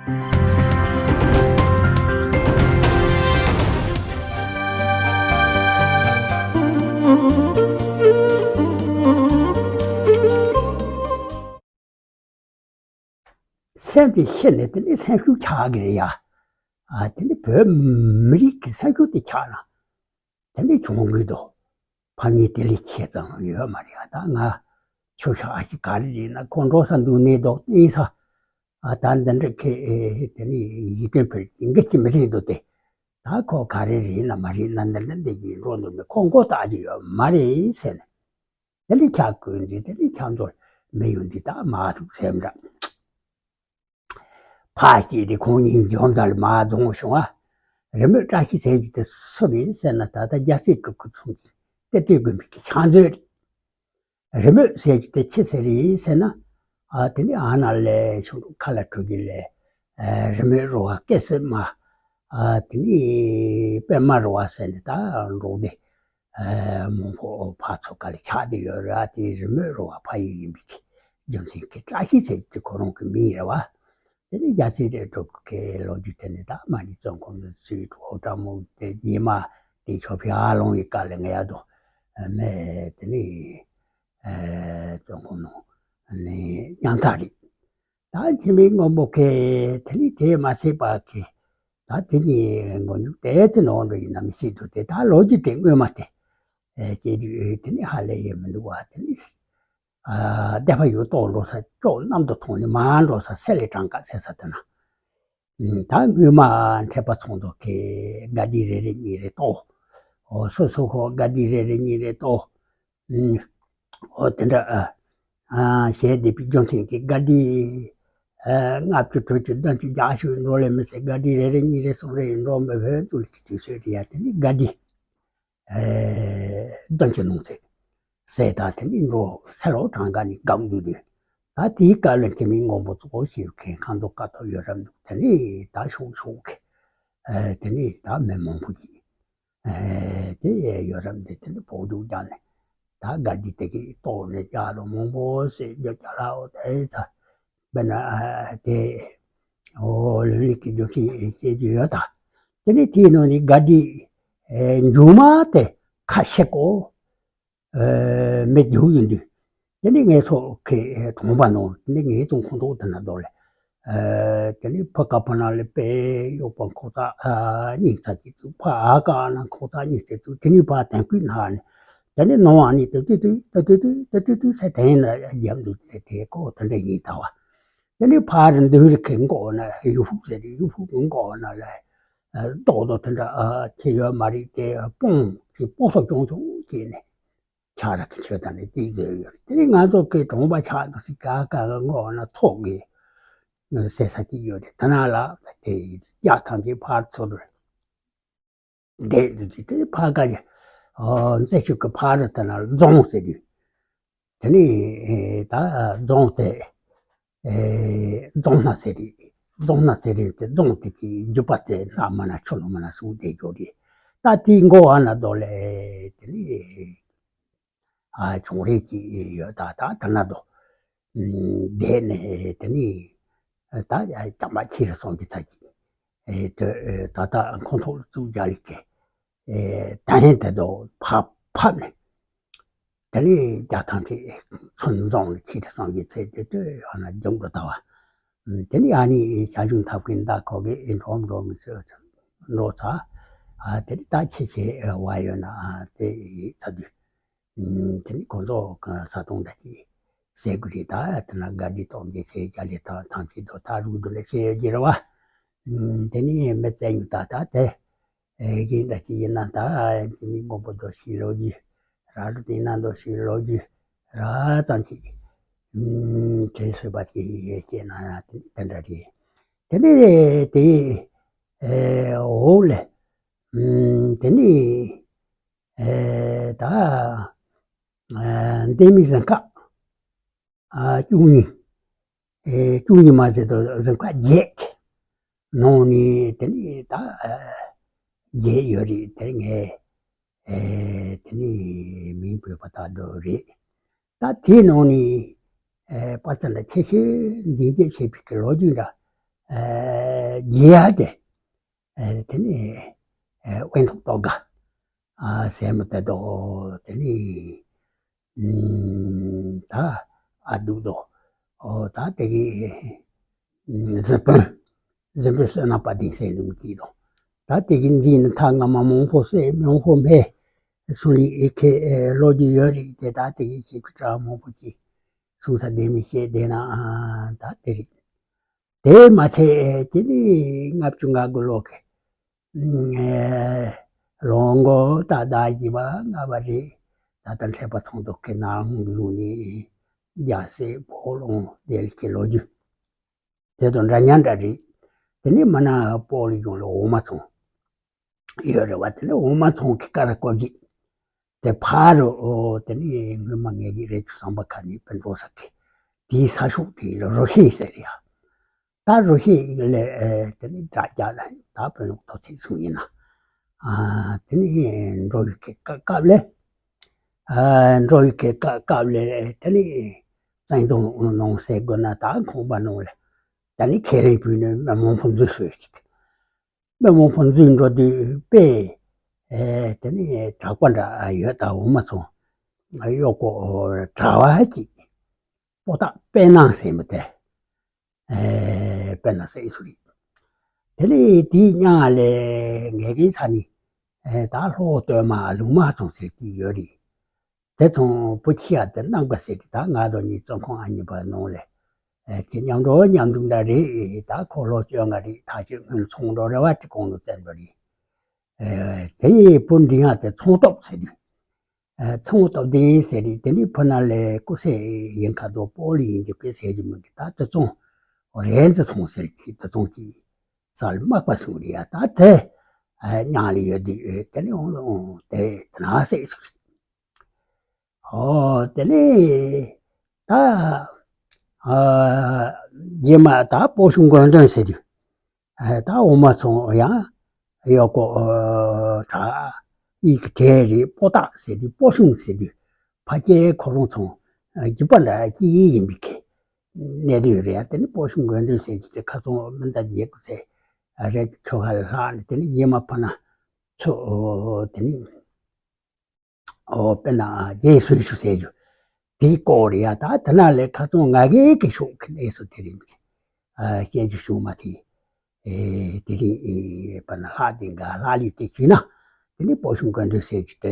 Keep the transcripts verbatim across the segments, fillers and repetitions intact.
སེམས་དེ་ཤེས་ནས་དེ་ནས་སེམས་ཤུགས་ཆག་གི་རེད་ཡ། ཨ་དེ་ནས་བོད་མི་རིགས་ཀྱི་སེམས་ཤུགས་དེ་ཆག་ན། དེ་ནས་གྱོང་གུད་དོ། ཕམ་ཉེས་དེ་ལས་ཆེ་ཙམ་ཡོད་མ་རེད་ཡ། ད་ང་ཆུ་ཤག་ཨ་ཞིག་ག་རེ་རེད་ན་ཁོ་འགྲོ་ས་འདུག་ནས་འདུག་གཏན་ས། ཨ་ད་འདི་འདྲ་ཁེ་དེ་ནས་ཡིད་རྟོན་ཕུལ་གྱི་འགའ་ཅི་མི་རེད་འདུག་སྟེ། ད་ཁོ་ག་རེ་རེད་ན་མ་རེད་ན་འདི་འདྲ་འདི་ཡིན་འགྲོ་འདུག་མེད་ཁོ་མགོ་བཏགས་ཀྱི་ཡོད་མ་རེད་ཟེར་ནས། དེ་ལས་ཆག་གོ་འདི་དེ་ལས་ཆག་འདོད་མི་ཡོང་འདི་ད་མ་ཐུག་སེམས་ར། ཕ་ཞིག་དེ་ཁོང་གཉིས་འཇོམས་དར་མ་རྫོང་བྱུང་བ། རི་མོས་བཀྲ་ཤིས་ཟེར་གྱི་དེ་སུ་རེད་ཟེར་ན་ད་ལྟ་རྒྱལ་སྲས་སྤྲུལ་སྐུ་ཚང་གི་གཏེར་སྟོན་དགོན་པའི་གི་ཕྱག་མཛོད་རེད། རི་མོས་ཟེར་གྱི་དེ་ཆི་ཟེར་རེད་ཟེར་ན། ཨ་དེ་ནི་ཨ་ན་ལས་ཆུང་ཁ་ལ་གྲུ་གི་ལས། རི་མོས་རོ་བ་སྐད་སྲིད་མ། ཨ་དེ་ནི་པད་མ་རོ་བ་ཟེར་ནི་ད་འབྲོག་སྡེ། མོན་གྷོ་ཕར་ཚུར་ག་ལ་ཆགས་བསྡད་ཡོད་རེད། དེ་རི་མོས་རོ་བ་ཕ་ཡུལ་ཡིན་པའི་ཚེ་རྒྱུ་མཚན་གྱི་བཀྲ་ཤིས་ཟེར་གྱི་དེ་ཁོ་རང་གི་མིང་རེད་བ། དེ་ནི་རྒྱལ་སྲས་རེད་འགྲོ་གི་ལོ་རྒྱུས་དེ་ནི་ད་མ་ནི་བཙོན་ཁང་ནས་ཚུར་འགྲོ་འདྲ་མོ་དེ་རྗེས་མ་དེ་ཆོས་ཕི་ཨ་ལོང་ཡི་ཀ་ལ་ངས་ཡ་དོ་མེ་དེ་ནི་བཙོན་ཁང་ནང་ནས་མྱང་ཐག་རེད། ད་འཆི་མེད་མགོན་པོ་ཁེ་དེ་ནི་དེ་མ་ཚད་པ་ཁེ། ད་དེ་ནི་མགོ་མཇུག་དེ་ཚེ་ནོར་འགྲོ་ཡིན་ནམ་ཤེས་འདུག་སྟེ། ད་ལོ་རྒྱུས་དེ་སྔོན་མ་དེ་ཨེ་སྐྱེས་དུས་དེ་ནི་ཧ་ལས་ཡེ་མི་འདུག་བ། དེ་ནི་ཨ་སྡེ་པ་ཡུལ་ལྟོགས་འགྲོ་ས་ཅོག་གནམ་དུ་མཐོང་ནས་མར་འགྲོ་ས་སེ་ལེ་གྲངས་ཀ་ཟེར་ས་དེ་ན། ཨུམ། ད་སྔོན་མ་འཕྲད་པ་ཚོགས་འདུ་གི་དགའ་བདེ་རེ་རེ་གཉིས་རེ་གཏོགས། འོ་སོ་སོ་ཁོ་དགའ་བདེ་རེ་རེ་གཉིས་རེ་གཏོགས། ཨུམ། འོ་དེ་འདྲ་ཨ། ཨ་ཞེས་བསྡད་པའི་རྒྱུ་མཚན་གྱིས་དགའ་བདེ། ཨ་ལྔ་བཅུ་དྲུག་ཅུ་བདུན་ཅུ་བརྒྱད་ཅུ་འགྲོ་ལས་མི་ཚེ་དགའ་བདེ་རེ་རེ་གཉིས་རེ་གསུམ་རེ་འགྲོ་མི་ཕོད་འདུག་ལ་ཅི་དུས་ཚོད་རེ་ཡ་དེ་ནི་དགའ་བདེ། ཨེ་བདུན་ཅུ་ནང་ཚེ། ཟས་དང་དེ་ནི་འགྲོ་ཚེ་ལོ་གྲངས་ཀ་ནི་སྒང་འདུག་དུས། ད་དེའི་སྐབས་ལ་འཆི་མེད་མགོན་པོ་གཙོ་བོ་ཞིག་གི་ཁང་དུ་ཀ་ཐོག་ཡོད་རབས་འདུག་དེ་ནི་ད་ཤོག་ཤོག་གི་ཨེ་དེ་ནི་ད་མི་མང་པོ་ཅིག་ཨེ་དེ་ཡོད་རབས་འདི་དེ་ནི་ཕོག་རྒྱུག་རྒྱག་ནས་ད་དགའ་བདེ་དེ་གི་ལྟོགས་ནས་རྒྱག་རོགས་མང་པོ་ཟེར་རྒྱུ་རྒྱག་ལ་འོ་དེ་ཚ། དཔེར་ན་ཨ་དེ་འོ་ལུས་ལུས་ཀྱི་རྒྱུ་མཚན་བཤད་རྒྱུ་ཡོད་ད། དེ་ནི་དེའི་ནང་ནས་དགའ་བདེ་ཨེ་མཇུག་མ་དེ་ཁ་ཤས་ཀོ་ཨེ་མི་རྒྱུག་ཡོང་དུས། དེ་ནི་ངའི་ཚོ་གི་གྲོང་པ་ནང་དེ་ནི་ངའི་ཚོ་ཁོང་ཚོ་དེ་ན་འདུག་ལེ། ཨེ་དེ་ནི་ཕ་ཀ་ཕ་ན་ལེ་པེ་གཡོག་པ་ཁོ་ཚ་ཨ་གཉིས་ཚ་གི་དུས་ཕ་ཨ་ཀ་ཨ་ན་ཁོ་ཚ་གཉིས་ཚ་དུས་དེ་ནི་ཕ་དན་ཀུན་ན་ནི། དེ་ནི་ནང་ཨ་ནི་ཏུ་ཏུ་ཏུ་ཏུ་ཏུ་ཏུ་ཏུ་ཏུ་ཏུ་ཏུ་ཟེར་དེ་ཡིན་ན་རྒྱབ་འདུག་ཟེར་དེ་ཀོ་དེ་འདྲ་ཡིན་ད་བ། དེ་ནི་ཕ་རི་འདུག་རི་ཁེ་མགོ་ན་ཡུ་ཕུག་ཟེར་དེ་ཡུ་ཕུག་མགོ་ན་ལ་རྡོག་རྡོག་དེ་འདྲ་ཨ་ཁེ་ཡོད་མ་རེད་དེ་སྤུངས་ཀྱི་སྤོ་སོ་ཅུང་ཅུང་བྱས་ནས་ཆ་ར་གི་ཆོས་དང་ནི་ཏིག་ཟེར་ཡོད་རེད། དེ་ནི་ང་ཚོ་གི་གྲོང་པ་ཆགས་འདུག་སི་ཀ་ཀ་གི་མགོ་ན་ཐོག་གི་ཟེར་ས་ཅིག་ཡོད་རེད། དེ་ན་ལ་དེ་རྒྱ་ཐམས་ཅད་ཕར་ཚུར་བསྡད་འདུག་ཅིག་དེ་ཕ་ག་ཡ་ཨོ་མཛེས་ཤོས་ཀྱི་ཕ་རི་དེ་ན་རྫོང་ཟེར་དུས། དེ་ནི་ད་རྫོང་དེ་རྫོང་སྣ་ཟེར་རེད། རྫོང་སྣ་ཟེར་རེད་དེ་རྫོང་དེ་གི་རྒྱུད་པ་དེ་སྣ་མ་ན་ཆུ་ལོ་མ་ན་སུ་བསྡད་ཡོད་རེད། ད་དེའི་མགོ་བ་ན་རྡོ་ལས་དེ་ནི་ཨ་ཆུང་རེ་ཅིག་ཡོད་ད་ད་ད་ན་རྡོ། ཨུམ་དེ་ནས་དེ་ནི་ད་ཀྱང་མ་ཁྱེར་སོང་གི་ཚ་གི་ཨེ་དེ་ཨེ་ད་ལྟ་ཁོང་ཚོ་བཙུགས་རྒྱ་ལི་ཀེ་ཨེ་ད་ཧེན་དེ་དོ་ཕབ་ཕབ་ནས་དེ་ནི་རྒྱ་ཐང་གི་ཚོན་རྫོང་ནས་ཁྱེར་སོང་གི་ཚེ་དེ་དེ་ཨ་ན་རྒྱང་དུ་ད་བ། དེ་ནི་ཨ་ནི་ཞག་ཞུང་ཐབས་ཀྱི་མདའ་ཁོག་གི་ཨེ་འགྲོ་འགྲོ་མི་ཚོ་འགྲོ་ཚ་ཨ་དེ་ནི་ད་ཁྱེད་ཁྱེད་བ་ཡོད་ན་ཨ་དེ་ཚ་དུས། དེ་ནི་ཁོང་ཚོ་ས་སྟོང་འདྲ་ཅིག་ཟེར་དགོས་རེད་ད། དེ་ན་དགའ་བདེ་སྟོབས་རྒྱས་ཆེ་རྒྱ་ལས་ཐང་ཐང་ཅིག་དོ་ད་རུག་དུ་ལས་ཤེས་ཡོད་ཀྱི་རེད་བ། དེ་ནི་མི་བཙན་ཡུལ་ད་ད་དེ་གཞན་འདྲ་ཅིག་ཡིན་ན་ད་འཆི་མེད་མགོན་པོ་རྡོ་རྗེ་ལོ་རྒྱུས་ར་རུ་དེ་ན་རྡོ་རྗེ་ལོ་རྒྱུས་ར་ཙམ་ཅིག་དྲན་གསོས་པ་ཅིག་བཤད་ན་དེ་འདྲ་རེད། དེ་ནི་དེ་འོག་ལས་དེ་ནི། ཨེ་ད་ཨེ་འདས་མི་གཟིམ་ཁག་ཨ་བཅུ་གཉིས། ཨེ་བཅུ་གཉིས་མ་ཟེར་དུ་གཟིམ་ཁག་བརྒྱད་ནང་ནས་དེ་ནི་ད་ཨེ་བརྒྱད་ཡོད་རེད། དེ་ངས་ཨེ་དེ་ནི་མིང་བོས་པ་དག་འགྲོ་རེད། ད་དེའི་ནང་ནས་ཨེ་དཔེ་ཆ་འདྲ་ཆེ་ཤོས་མཛེས་རྒྱས་ཆེ་བའི་གི་ལོ་རྒྱུས་འདྲ་ རྒྱལ་ཡ་དེ་དེ་ནི་དབེན་ཐོག་ཏོག་ག་ཟེར་མི་དེ་དོ་དེ་ནི་ད་ཨ་སྡུག་དོ་ད་དེ་གི་གཟི་དཔོན་གཟི་དཔོན་བསོད་ནམས་དཔལ་ལྡན་ཟེར་འདུག་མི་གཅིག་དོ། ད་དེ་གི་འདི་ནི་ཐ་སྔ་མ་མང་པོ་སེ་མང་པོ་མེད། གསུང་ལི་ཨེ་ཁེ་ལོ་རྒྱུས་ཡོད་རེད་དེ། ད་དེ་གི་ཁྱེད་ཀྱི་གྲྭ་མང་པོ་ཅིག་གསུང་ས་དེ་མི་ཤེས་བསྡད་ན་ད་དེ་རེད། དེ་མ་ཚད་དེ་ནི་ལྔ་བཅུ་ང་དགུ་ལོ་གི་ལོ་མགོ་ད་ཟླ་བཞི་པ་ལྔ་པ་རེད། ད་ལྟ་འཕྲད་པ་ཚོང་དུ་ཁེ་ནང་ལྷུང་ནས་རྒྱ་སེ་བོ་ལོང་དེ་ལ་ཁེ་ལོ་རྒྱུས། དེ་དང་འདྲ་མཉམ་འདྲ་རེད། དེ་ནས་མི་ན་སྤོ་ལོ་གཞུང་ལ་འོ་མ་ཚོང་ཡོད་རེད་བ། དེ་ནས་འོ་མ་ཚོང་གི་ཀ་ར་ཀོ་གི་དེ་ཕ་རུ་དེ་ནས་སྔོན་མ་ངེད་ཀྱི་རེ་ཆུ་བསམ་པ་ཁ་ནས་སྤུན་གྲོགས་ས་གི་དེའི་ས་ཕྱོགས་དེ་ལ་རུ་ཤེས་ཟེར་ཡ། ད་རུ་ཤེས་ལ་དེ་ནས་དགྲ་རྒྱག་ལ་ད་དཔོན་གཡོག་ཐོ་ཚིག་སོང་ཡིན་ན། དེ་ནས་འགྲོ་ཡི་གི་སྐབས་ལས། འགྲོ་ཡི་གི་སྐབས་ལས་དེ་ནས་བཙན་བཟུང་གནང་ཟེར་དགོས་ན་ད་ཁང་པ་ནང་ལ་ད་ནི་ཁས་ལེན་ཕུལ་ནས་མི་མང་པོ་འཛུལ་སོང་ཡོད་ཀྱི། མི་མང་པོ་འཛུལ་འགྲོ་དུས་པས་དེ་ནི་གྲགས་པ་འདྲ་ཡོད་ད། འོ་མ་ཚོང་གཡོག་པོ་གྲྭ་བ་ཅིག་པོ་ཏཱ་དཔལ་སྣང་ཟེར་མི་དེ་དཔལ་སྣང་ཟེར་སུ་རེད། དེ་ནི་དེའི་མཉམ་ལས་ངེད་ཀྱི་ས་ནི་ད་ལྷོ་སྟོད་མ་ལུང་མ་ཚོང་ཟེར་གྱི་ཡོད་རེད། དེ་ཚོང་བུ་ཁྱི་ཡ་དེ་གནང་པ་ཟེར་གྱི་ད་ང་དང་གཉིས་བཙོན་ཁང་ཨ་གཉིས་པ་ནང་ལས་ཁྱེད་མཉམ་འགྲོ་མཉམ་འདུག་འདྲ་རེད། ད་ཁོ་ལོ་བཅོ་ལྔ་རེད། ཐག་གཅོད་སྔོན་ཚོང་འགྲོ་རེ་བ་ཅིག་གོང་ལ་བཙན་པ་རེད། དེ་ཡི་བུ་འབྲིང་ཡ་དེ་ཚོང་སྟོབས་ཟེར་དུས། ཚོང་སྟོབས་ལྡན་ཟེར་དུས་དེ་ནི་ཕུ་ན་ལས་ཀུ་སེ་ཡིན་ཁ་དོ་པོ་ལི་ཡིན་འདུག་གི་ཟེར་རྒྱུ་མི་འདུག་ད་དེ་ཚོང་རེན་ཙི་ཚོང་ཟེར་གྱི་དེ་ཚོང་གི་ས་ལ་མག་པ་སོང་རེད་ཡ། ད་དེ་མཉམ་ལ་ཡོད་དུས་དེ་ནི་འོང་འོང་དེ་དེ་ན་ཟེར་སོང་རེད། ཨོ་དེ་ནས་ད་ཨ་རྗེས་མ་ད་སྤོ་ཤུང་མགོན་དོན་ཟེར་དུས་ཨ་ད་འོ་མ་ཚོང་ཡང་གཡོག་པོ་གྲྭ་ཡི་གི་གྲས་རེད། པོ་ཏཱ་ཟེར་དུས་སྤོ་ཤུང་ཟེར་དུས་ཕ་སྐྱེས་ཁོ་རང་ཚོང་རྒྱུད་པ་འདྲ་གཅིག་ཡིན་པའི་གི་གནད་དོན་རེད་ཡ། དེ་ནི་སྤོ་ཤུང་མགོན་དོན་ཟེར་གྱི་དེ་ཁ་ཚོང་མི་འདའ་རྒྱལ་སྐུ་ཚེ་རེད། ཁྱོ་ག་ལ་ལྷག་ནས་དེ་ནི་རྗེས་མ་ཕ་ན་ཚོ་དེ་ནི། ཨོ་དཔེར་ན་རྒྱའི་སུན་ཞུ་ཟེར་རྒྱུ་དེའི་སྐོར་ཡ། ད་དེ་ན་ལས་ཁ་ཚོང་ང་རྒྱལ་གྱི་ཤོག་གི་གནས་སུ་དེ་རིང་སྐད་ཆ་བྱུང་མ་དེ་དེ་རིང་དཔེར་ན་ལྷག་དེ་འགའ་ལྷག་ལུས་དེ་ཞུས་ན་དེ་ནི་སྤོ་ཤུང་མགོན་དོན་ཟེར་རྒྱུ་དེ་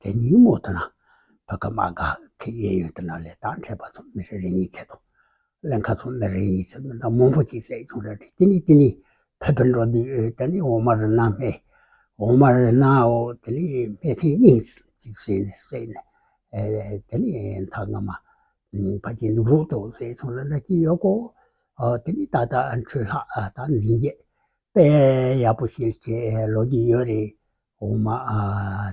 དེ་ཉིན་མོ་དེ་ན་ཕ་ཁ་མ་དགའ་གི་གཡས་གཡོན་དེ་ན་ལས་ད་འཕྲད་པ་ཚོ་མི་རེ་རེ་གཉིས་ཚེ་དང་། ལན་ཁ་ཚོང་མི་རེ་ཡིན་ཚེ་མི་འདྲ་མང་པོ་ཅིག་བསད་སོང་ར་དེ་དེ་ནི་དེ་ནི་ཕེབས་པར་འགྲོ་དུས་དེ་ནི་འོ་མ་རི་ན་སྨད་འོ་མ་རི་ན་འོ་དེ་ནི་སྨད་ཐེངས་གཉིས་ཅིག་བསད་ནས་བསད་ནས་དེ་ནི་མཐའ་སྔ་མ་ཕ་གི་འདུག་རོགས་དུ་བསད་སོང་ར་འདྲ་ཅིག་ཡོད་གོ། དེ་ནི་ད་ལྟ་འཕྲོད་ལྷག་ད་འཛིན་རྒྱས་དཔེ་ཡག་པོ་ཞིག་བྱས་ལོ་རྒྱུས་ཡོད་རེད། འོ་མ་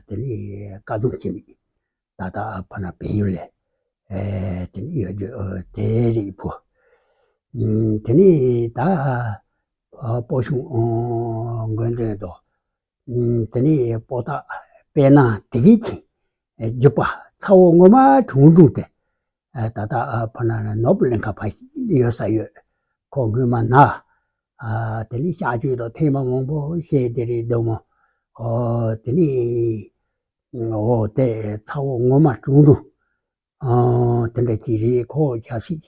དེ་ནི་བཀའ་རྫོང་ཁྱིམ་མི། ད་ལྟ་ཕ་ན་བལ་ཡུལ་ལས་དེ་ནི་ཡོད་རྒྱུ་དེ་རིགས་བུ། དེ་ནི་ད་སྤོ་ཤུང་མགོན་དོན་དོ། དེ་ནི་པོ་ཏཱ་དཔལ་སྣང་དེ་གི་ཁྱི་རྒྱུད་པ་ཚ་བོ་ངོ་མ་དྲུང་དྲུང་དེ། ད་ལྟ་ཕ་ན་ནོར་བུ་གླིང་ཁ་ཕ་ཤི་ལ་ཡོད་ས་ཡོད། ཁོ་སྔོན་མ་ན་དེ་ནི་གཤག་བཅོས་དང་ཐེངས་མ་མང་པོ་བཤད་དེ་རེད་འདུག་མོ། ཨོ་དེ་ནི་ཨོ་དེ་ཚ་བོ་ངོ་མ་དྲུང་དྲུང་དེ་འདྲ་ཅིག་རེད། ཁོ་ཆབ་སྲིད་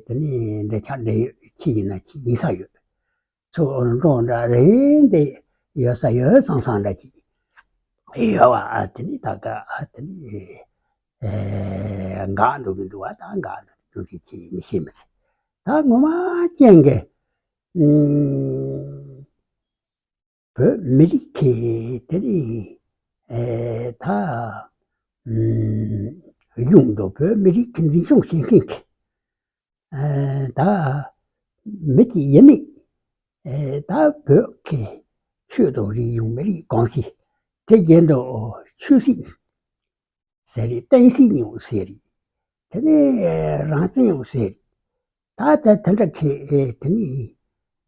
དེ་ནི་འདྲ་ཆགས་འདྲ་ཡོད་ཁྱི་ཡིན་ན་ཁྱི་ཡིན་ས་ཡོད། ཚུར་འགྲོ་འདྲ་རེད་འདི་ཡོད་ས་ཡོད་བསམ་བསམ་འདྲ་ཅིག་ཡོད་བ། དེ་ནི་ད་ག་དེ་ནི་འགག་འདུག་གི་འདུག་བ། ད་འགག་འདུག་གི་འདུག་ཅིག་མི་ཤེས་མི་ཤེས། ད་ངོ་མ་ཅན་གི་བོད་མི་རིགས་ཀྱི་དེ་ནི་ད་གཞུང་དུ་བོད་མི་རིགས་ཀྱི་འཛིན་སྐྱོང་བྱེད་མཁན་གྱི་ད་མི་གཅིག་ཡིན་ནི། ད་བོད་ཀྱི་ཆོས་དང་རིག་གཞུང་མི་རིགས་གོམས་གཤིས་དེ་རྒྱན་དུ་ཆོས་སྲིད་ཟེར་རེད། བསྟན་སྲིད་སྙིང་ཟེར་རེད། དེ་ནས་རང་བཙན་ཟེར་རེད། ད་ལྟ་དེ་འདྲ་ཁེ་དེ་ནི་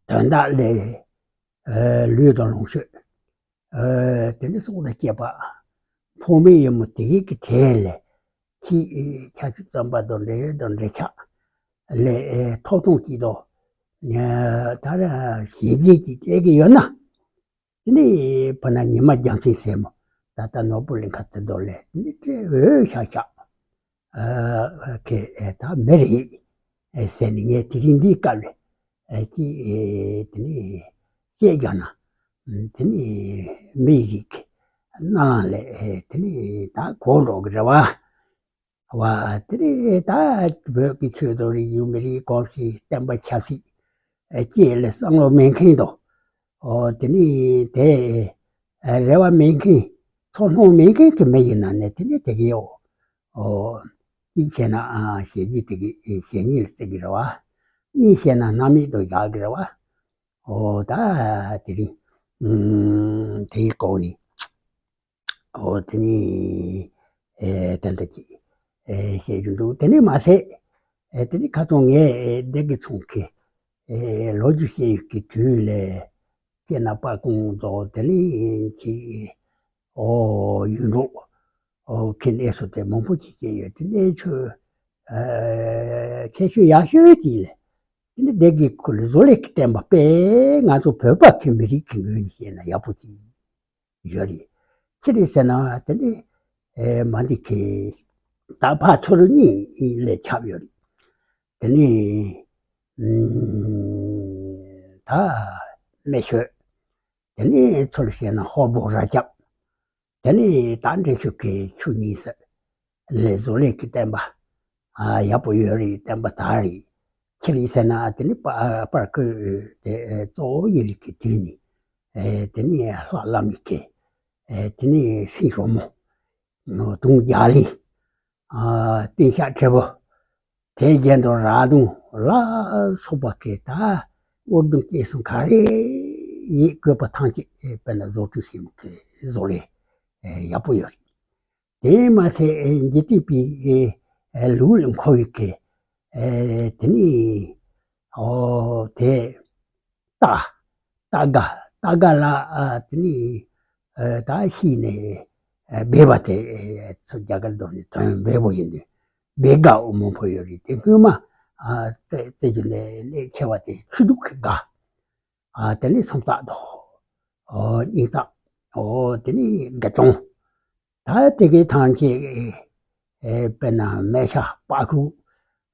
དོན་དག་ལས་ལུས་དང་ལོངས་སྤྱོད། དེ་ནི་སྲོག་དང་བཅས་པ་ཕོ་མོའི་ཡུལ་མོ་དེ་གའི་གི་གྲས་ལས་ཁྱི་ཁྱ་ཆུ་རྩམ་པ་དང་འབྲས་ཡོས་དང་འབྲས་ཆགས་ལས་ཐོབ་ཐང་སྐྱིད་དོ། ད་ཞལ་རྒྱས་ཀྱི་སྤྲད་ཀྱི་ཡོད་ན། དེ་ནས་ཕ་ན་ཉི་མ་རྒྱལ་མཚན་ཟེར་མོ། ད་ལྟ་ནོར་བུ་གླིང་ཁ་དེ་དོར་ལས་དེ་ནས་སྤྲད་འོས་ཤག་ཤག་ཁེ་ད་མི་རེད་ཟེར་ནས་ངས་དེ་རིང་འདིའི་སྐབས་ལ་ཅི་དེ་ནས་སྐད་རྒྱག་ན། དེ་ནས་མི་རིགས་ཀྱི་སྣང་ལ་དེ་ནས་ད་གོ་འགྲོ་གི་རེད་བ། བ། དེ་ནས་ད་བོད་ཀྱི་ཆོས་དང་རིག་གཞུང་མི་རིགས་གོམས་གཤིས་བསྟན་པ་ཆབ་སྲིད་བཅས་ལ་བསམ་བློ་མེད་མཁན་དང་། ཨོ་དེ་ནས་དེ་རེ་བ་མེད་མཁན། ཚོར་སྣང་མེད་མཁན་གྱི་མི་ཡིན་ན་ནི་དེ་ནས་དེ་གའི་ཨོ་ཨོ་གཅིག་བཤད་ན་ཞལ་གྱིས་དེ་གའི་ཞལ་ཉིད་ལ་བརྩི་གི་རེད་བ། གཉིས་བཤད་ན་སྣང་མེད་དུ་བཞག་གི་རེད་བ། ཨོ་ད་དེ་རིང་དེའི་སྐོར་ནས། ཨོ་དེ་ནི་ཨེ་དེ་འདྲ་ཅིག་ཨེ་བཤད་རྒྱུ་འདུག་དེ་ནི་མ་ཟད་ཨེ་དེ་ནི་ཁ་ཚོན་ངས་ཨེ་བདེ་གི་ཚོང་གི་ཨེ་ལོ་རྒྱུས་བཤད་ཡོད་ཀྱི་དུས་ལས་སྐྱེ་ན་པ་ཀོང་རྫོགས། དེ་ནི་ཅིག་ཨོ་ཡུལ་འབྲོག་ཨོ་ཁེ་ནས་སུ་དེ་མང་པོ་ཅིག་བཤད་ཡོད། དེ་ནས་ཆོས་ཨེ་ཁྱད་ཆོས་ཡག་ཤོས་ཅིག་ལས་དེ་ནི་བདེ་གི་ཁུ་ལ་བཟོ་ལས་ཀྱི་བསྟན་པ་དཔེ་ང་ཚོ་བོད་པ་གི་མི་རིགས་ཀྱི་ངོས་ནས་བཤད་ན་ཡག་པོ་ཅིག་ཡོད་རེད། ཅི་རེད་ཟེར་ན་དེ་ནི་ཨེ་མ་འདི་ཁེ་ད་ཕ་ཚོ་རུ་གཉིས་ལས་ཁྱབ་ཡོད་རེད། དེ་ནི་ད་སྨད་ཤོད། དེ་ནི་ཚུར་བཤད་ན་ཧོར་བོ་ར་རྒྱབ། དེ་ནི་ད་འདྲེ་ཤུག་གི་ཆུ་གཉིས་ཟེར། ལས་བཟོ་ལས་ཀྱི་བསྟན་པ་ཡག་པོ་ཡོད་རེད། བསྟན་པ་དར་རེད། ཁྱེད་རེད་ཟེར་ན་དེ་ནི་པར་ཀོས་དེ་གཙོ་བོ་ཡིན་ལི་ཀྱི་དུས་ནི་དེ་ནི་ལྷ་བླ་མི་ཀྱི་དེ་ནི་སྲིང་རོ་མོ་དུང་རྒྱ་གླིང་སྟེང་ཤག་ཁྲེ་བོ། དེའི་རྒྱན་དུ་ར་དུང་ལ་སོགས་པ་ཀྱི་ད་དབུ་དུང་སྐྱེ་གསུང་ག་རེ་ཡིད་དགོས་པ་ཐམས་ཅད་དཔེར་ན་བཟོ་སྐྲུན་བྱེད་མི་ཀྱི་བཟོ་ལས་ཡག་པོ་ཡོད་རེད། དེ་མ་ཟད་འཇིག་རྟེན་པའི་ལུགས་ལ་མཁོ་བའི་གི་དེ་ནི་ཨོ་དེ་རྟ་རྟ་སྒ་རྟ་སྒ་ལ་དེ་ནི་ད་ཤི་ནས་སྦས་པ་དེ་ཚོ་རྒྱ་གར་མདོ་ནས་དོན་སྦས་པོ་ཡིན་དུས་སྦས་སྒ་འོ་མང་པོ་ཡོད་རེད། དེ་སྔོན་མ་རྩེ་རྒྱུ་ནས་གནས་ཆེ་བ་དེ་ཆུ་བདུག་གི་སྒ། ཨ་དེ་ནི་སུམ་རྟགས་དོ། ཨོ་གཉིས་རྟགས། ཨོ་དེ་ནི་དགེ་སྦྱོང་། ད་དེ་གའི་ཐང་ཆེ་ཨེ་དཔེར་ན་སྨེ་ཤ་པག་ཁུ་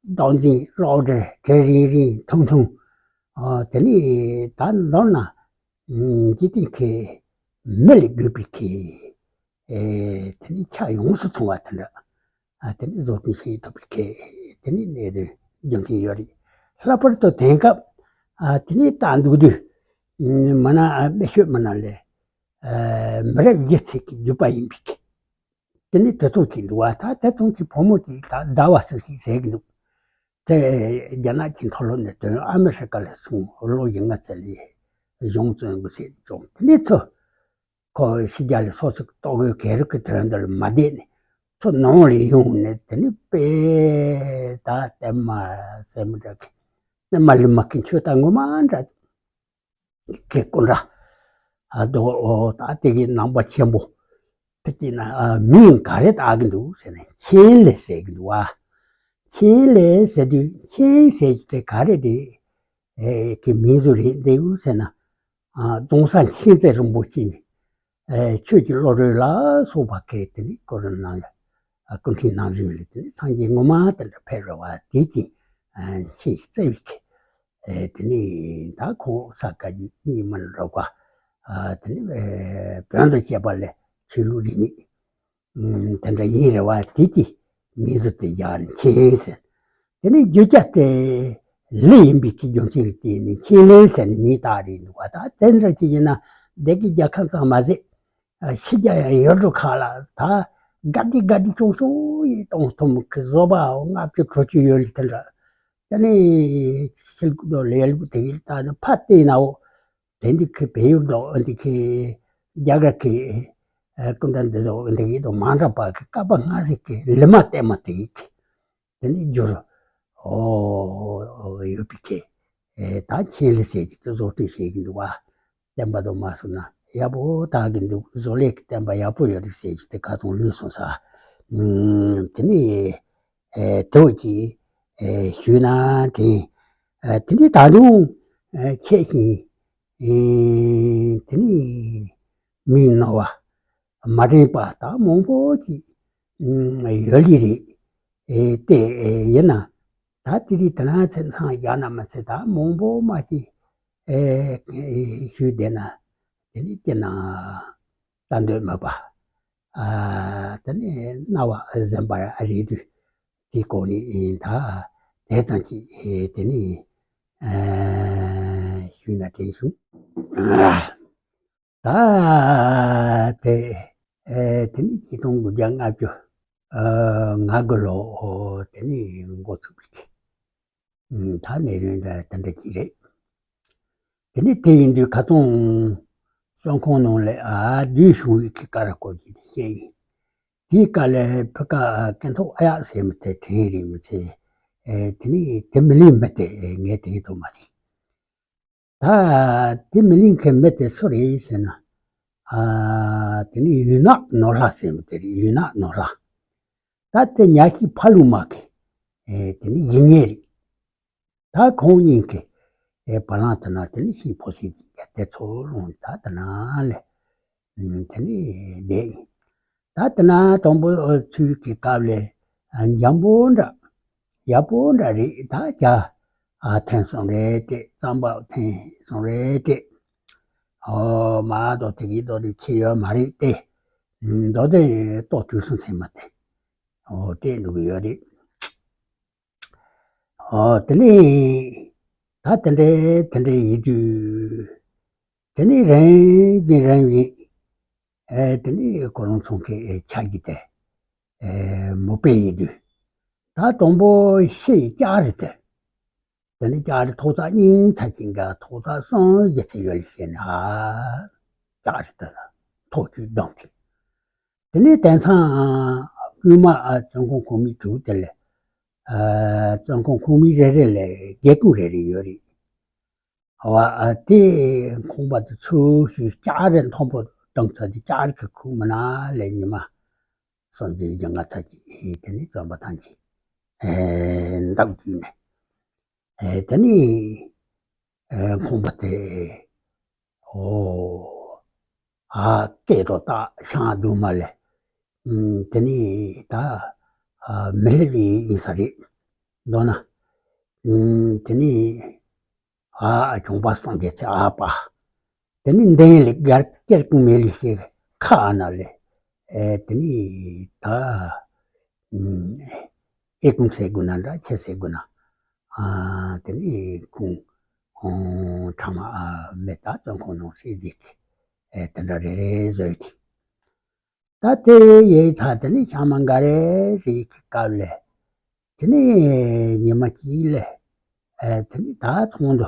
རྡོག་འཛིན་གློག་འདྲེ་གྲི་རིང་རིང་ཐུང་ཐུང་། ཨོ་དེ་ནི་ད་མདོར་ན་འཇིག་རྟེན་ཁའི་མི་ལ་དགོས་པའི་ཁའི་ཨེ་དེ་ནི་ཆ་ཡོངས་སུ་ཚང་བ་དེ་འདྲ། ཨ་དེ་ནི་བཟོ་སྐྲུན་བྱེད་ཐུབ་པའི་ཁེ་དེ་ནི་གནད་དོན་རྒྱུ་མཚན་ཡོད་རེད། ལྷག་པར་དུ་དེང་སྐབས་ཨ་དེ་ནི་ལྟ་འདུག་དུས་མ་ན་སྨད་ཤོད་མ་ན་ལས་མི་རབས་བཞི་ཚིག་གི་བརྒྱུད་པ་ཡིན་པའི་ཁེ་དེ་ནི་དེ་ཚོ་གཅིག་འདུག་བ། ད་དེ་ཚོ་གཅིག་བུ་མོ་གཅིག་ད་ཟླ་བ་སུ་ཞིག་ཟེར་གི་འདུག་དེ་རྒྱ་ནག་གི་མཐོ་སློབ་ནས་ཐོན་ཨ་མི་རི་ཀ་ལ་སོང་ལོ་བཞི་ལྔ་ཙམ་ལས་གཞུང་བཙོན་དགོས་ཚེ་བྱུང་། དེ་ནི་ཚོ། ཁོ་ཕྱི་རྒྱལ་ལ་སོ་སོ་གི་ལྟོ་གོས་གས་རུ་གི་དོན་དུ་ལ་མ་བསྡད་ནས་ཚུར་ནང་ལ་ཡོང་ནས་དེ་ནི་དཔེ་ད་ལྟད་མ་སེ་མོ་འདྲ་གི་ནི་མ་ལི་མ་གི་ཁྱོད་ད་ངོ་མ་འདྲ་གི་སྐུ་འདྲ་ཨ་དོ་ཨོ་ད་དེ་གི་ནང་པ་ཆེན་པོ་ཕི་ཏི་ན་མིང་ག་རེ་བཏགས་གི་འདུག་ཟེར་ནས་མཁྱེན་ལེ་ཟེར་གི་འདུག་བ། མཁྱེན་ལེ་ཟེར་དུས་མཁྱེན་ཟེར་རྒྱུ་དེ་ག་རེ་རེད་ཨེ་གི་མིང་ཟུར་རེད་འདུག་ཟེར་ན། རྫོང་སར་མཁྱེན་བརྩེ་རིན་པོ་ཆེ་ནས་ཆོས་ཀྱི་བློ་གྲོས་ལ་སོགས་པ་གལ་ཏེ་ནི་སྐུ་རིམ་གནང་ཡོད། སྐུ་ཕྲེང་རྣམ་བཞི་ལས་དེ་ནི་སངས་རྒྱས་ངོ་མ་དེ་འདྲ་ཕེབས་རེ་བ་དེ་ཀྱི་མཁྱེན་ཞིག་བརྩེ་བའི་གི་དེ་ནི་ད་ཁོང་ས་དགའ་རྒྱུ་གཉིས་མ་ལ་འགྲོ་བ་དེ་ནི་བོན་དང་བཅས་པ་ལས་ཆོས་ལུགས་རིས་མེད། དེ་འདྲ་ཡིན་རེ་བ་དེ་ཀྱི་མིང་ཟུར་དེ་ཡར་མཁྱེན་ཟེར། དེ་ནས་རྒྱུ་རྐྱེན་དེ་ལི་ཡིན་པའི་གི་རྒྱུ་མཚན་ལ་བརྟེན་ནས་མཁྱེན་ལེ་ཟེར་ནས་མིང་བཏགས་རེད་འདུག་བ། ད་དེ་འདྲ་ཅིག་ཡིན་ན་བདེ་སྐྱིད་རྒྱལ་ཁབ་ཙམ་མ་ཟད་ཕྱི་རྒྱལ་ཡུལ་གྲུ་ཁག་ལ་ད་དགའ་བདེ་དགའ་བདེ་ཅུང་ཅུང་ཡིན་གཏོང་ཐུབ་མི་གི་བཟོ་པ་ལྔ་བཅུ་དྲུག་ཅུ་ཡོད་ལི་དེ་འདྲ། དེ་ནས་ཤིལ་གུ་དོ་ལེ་ལུ་དེ་ཡིན་ད་ནི་ཕ་བལྟས་ན་འོ། དེ་འདི་ཁི་བལ་ཡུལ་དང་འདི་ཁི་རྒྱ་གར་གི་སྐུ་འདྲ་འདི་ཚོ་འདི་གི་དང་མ་འདྲ་བ་གི་ཀ་པ་སྔ་ཟིག་གི་ལི་མ་བལྟས་མ་དེ་གི་དེ་ནི་འགྱུར་ཨོ་ཡོད་པའི་གི་ད་མཁྱེན་ལེ་ཟེར་གྱི་དེ་བཟོ་སྐྲུན་བྱེད་ཀྱི་འདུག་བ། བསྟན་པ་དང་མ་སོང་ན་ཡག་པོ་དག་གི་འདུག་བཟོ་ལས་ཀྱི་བསྟན་པ་ཡག་པོ་ཡོད་རེད་ཟེར་གྱི་དེ་ཁ་ཚོང་ལུས་སོང་ས། དེ་ནི་དེ་བ་གི་ཞུས་ན་དྲན། དེ་ནི་ད་དུང་ ཨེ་ཆད་ཞིང་། ཨེ་དེ་ནི་མི་རྣོ་བ་མ་དྲན་པ་ད་མང་པོ་ཅིག་ཨེ་ཡོད་ལི་རེད། ཨེ་དེ་ཨེ་ཡིན་ན་ད་དེ་རིགས་དེ་ན་ཚེ་མཚང་རྒྱག་ན་མ་ཚད་ད་མང་པོ་མ་ཅིག་ཨེ་ཞུས་བསྡད་ན་དེ་ནི་སྐྱིད་ན་ལྟ་འདོད་མེད་པ། ཨ་དེ་ནི་རྣ་བ་གཟན་པ་རེད་དུས་དེའི་སྐོར་ནི་ད་དེ་ཙམ་གྱིས་དེ་ནི་ཨ་ཞུས་ན་དྲན་བྱུང་། ད་དེ་ཨེ་དེ་ནི་ཆིག་སྟོང་དགུ་བརྒྱ་ལྔ་བཅུ་ཨ་ང་དགུ་ལོ་དེ་ནི་འགོ་ཚུགས་པའི་ཚེ། ད་ནས་རིང་ད་དེ་འདྲ་ཅིག་རེད། དེ་ནས་དེ་ཡིན་དུས་ཁ་སང་བཙོན་ཁང་ནང་ལ་ཨ་བདུད་བྱུང་བའི་གི་ཀ་ར་སྐོར་གྱི་དེ་བཤད་ཡིན། དེའི་སྐབས་ལ་ཕི་ཀ་ཀན་ཐོག་ཨ་ཡག་ཟེར་མི་དེ་དྲན་རེད་མི་ཚེ། དེ་ནས་དེ་མི་ལིང་མི་དེ་ངས་དྲན་ཐུབ་མ་རེད། ད་དེ་མི་ལིང་མཁན་མི་དེ་སུ་རེད་ཟེར་ན། ཨ་དེ་ནི་ཡུལ་ནག་ནོར་ལྷ་ཟེར་མི་དེ་རེད། ཡུལ་ནག་ནོར་ལྷ། ད་དེ་ཉ་ཤི་ཕ་ལུ་མ་གི་ཨེ་དེ་ནི་ཡིན་ངེས་རེད། ད་ཁོང་གཉིས་ཀྱི་ཨེ་བ་ལང་དེ་ན་དེ་ནི་ཤི་ཕོ་སི་ཅིག་ག་དེ་ཚོ་རུང་ད་དེ་ན་ལས་དེ་ནི་བསྡད་ཡིན། ད་དེ་ན་དང་པོ་ཚུལ་གྱི་སྐབས་ལས་འཇམ་པོ་འདྲ་ཡག་པོ་འདྲ་རེད། ད་རྒྱ་ཨ་ཐན་སོང་རེད་དྲེད། གཙང་པ་ཐན་སོང་རེད་དྲེད། ཨོ་མ་གཏོགས་དེ་གི་ལྟོ་དེ་ཁྱེར་ཡོད་མ་རེད་དེ། མདོ་དེ་ལྟོ་དུས་སོང་ཚེ་མ་དེ་ཨོ་སྤྲད་འགྲོ་གི་ཡོད་རེད། ཨོ་དེ་ནས་ད་དེ་འདྲའི་དེ་འདྲའི་ཡིན་དུས་དེ་ནས་རིམ་བཞིན་རིམ་བཞིན་ཨེ་དེ་ནས་ཁོ་རང་ཚོང་ཁེ་ཆ་གི་དེ་ཨེ་མོ་པེ་ཡིན་དུས་ད་དང་པོ་ཤི་ཡི་ལྕགས་རི་དེ། དེ་ནས་ལྕགས་རི་ཐོག་རྩེག་གཉིས་ཚ་གཅིག་ག་ཐོག་རྩེག་གསུམ་བཞི་ཚ་ཡོད་ལ་བཤད་ནས་ཨ་ལྕགས་རི་དེ་ལ་ཐོག་བཅུད་བསྡོམས་ཏེ། དེ་ནས་དེང་སང་རྐུན་མ་ཨ་བཙོན་ཁང་ཁོ་མི་དྲུག་དེ་ལས་ཨ་བཙོན་ཁང་ཁོ་མི་རེ་རེ་ལས་སྒེའུ་ཁུང་རེ་རེ་ཡོད་རེད། ཨ་བ་ཨ་དེ་ཁང་པ་དེ་ཚུར་ཞུས་ལྕགས་རི་མཐོན་པོ་བཏང་ཚར་དུས་ལྕགས་རི་གི་ཁུག་མ་ན་ལས་ཉི་མ་སངས་རྒྱས་ཀྱི་ང་ཚ་གྱིས་དེ་ནས་བཙོན་པ་ཐང་གི་འདབས་བརྒྱུད་ནས་དེ་ནས་ཁང་པ་དེ་ཨོ་ཨ་སྐད་རོ་ཏག་ཤང་དུ་མ་ལས་དེ་ནས་ད་མི་སླེབས་ཡིན་ས་རེད་མདོར་ན། དེ་ནས་ཨ་ཁྱུང་པ་སངས་རྒྱས་ཚེ་ཨ་པ། དེ་ནི་འདན་ལི་གར་ཀེར་ཀུང་མེ་ལི་ཤེ་ཁ་ཨ་ན་ལེ། ཨེ་དེ་ནི་ད་ཨེ་ཀུང་སེ་གུ་ན་འདྲ་ཁྱེ་སེ་གུ་ན། ཨ་དེ་ནི་ཁུང་ཁྲ་མ་ཨ་མེ་ད་བཙོན་ཁང་ནང་སེ་ཟིག་གི་ཨེ་དེ་འདྲ་རེ་རེ་བཟོས་ཏེ། ད་དེ་ཡའི་ཚ་དེ་ནི་ཤ་མ་འགའ་རེ་རེ་གི་སྐབས་ལས། དེ་ནི་ཉི་མ་གཅིག་ལས། ཨེ་དེ་ནི་ད་ཚོང་དུ་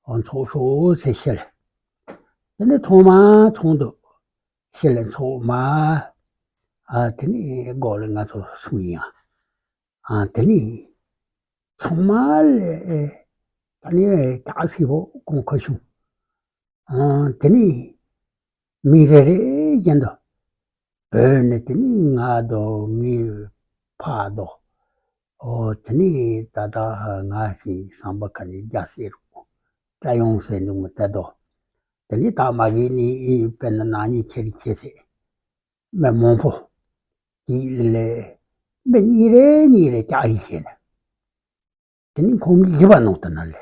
འོ་འཚོགས་ཤོག་ཟེར་ཤེས་ལ། དེ་ནི་ཚང་མ་ཚོང་དུ་ཤེས་ལ་འཚོགས་མ། ཨ་དེ་ནི་སྒོ་ལ་ང་ཚོ་སོང་ཡིན་ཨ། ཨ་དེ་ནི་ཚང་མ་ལས་ཨེ་ད་ནི་ད་སི་བོ་ཀོང་ཁ་ཤུང་། ཨ་དེ་ནི་མི་རེ་རེ་བཞིན་དུ་བོད་ནས་དེ་ནི་ང་དོ་ངའི་ཕ་དོ། ཨོ་དེ་ནི་ད་ལྟ་ང་ཞིག་བསམ་པ་ཁ་ནས་རྒྱ་སེ་རུ་སྐྲ་ཡོང་སེ་འདུག་མི་ལྟ་དོ། དེ་ནི་ད་མ་གི་ནི་དཔེར་ན་ན་ནི་ཁྱེར་ཁྱེར་སེ་མི་མང་པོ་གི་ལས་མི་གཉིས་རེ་གཉིས་རེ་ལྕགས་རི་བྱས་ནས། དེ་ནི་ཁོང་མི་བཞི་པ་ནང་དུ་ན་ལས།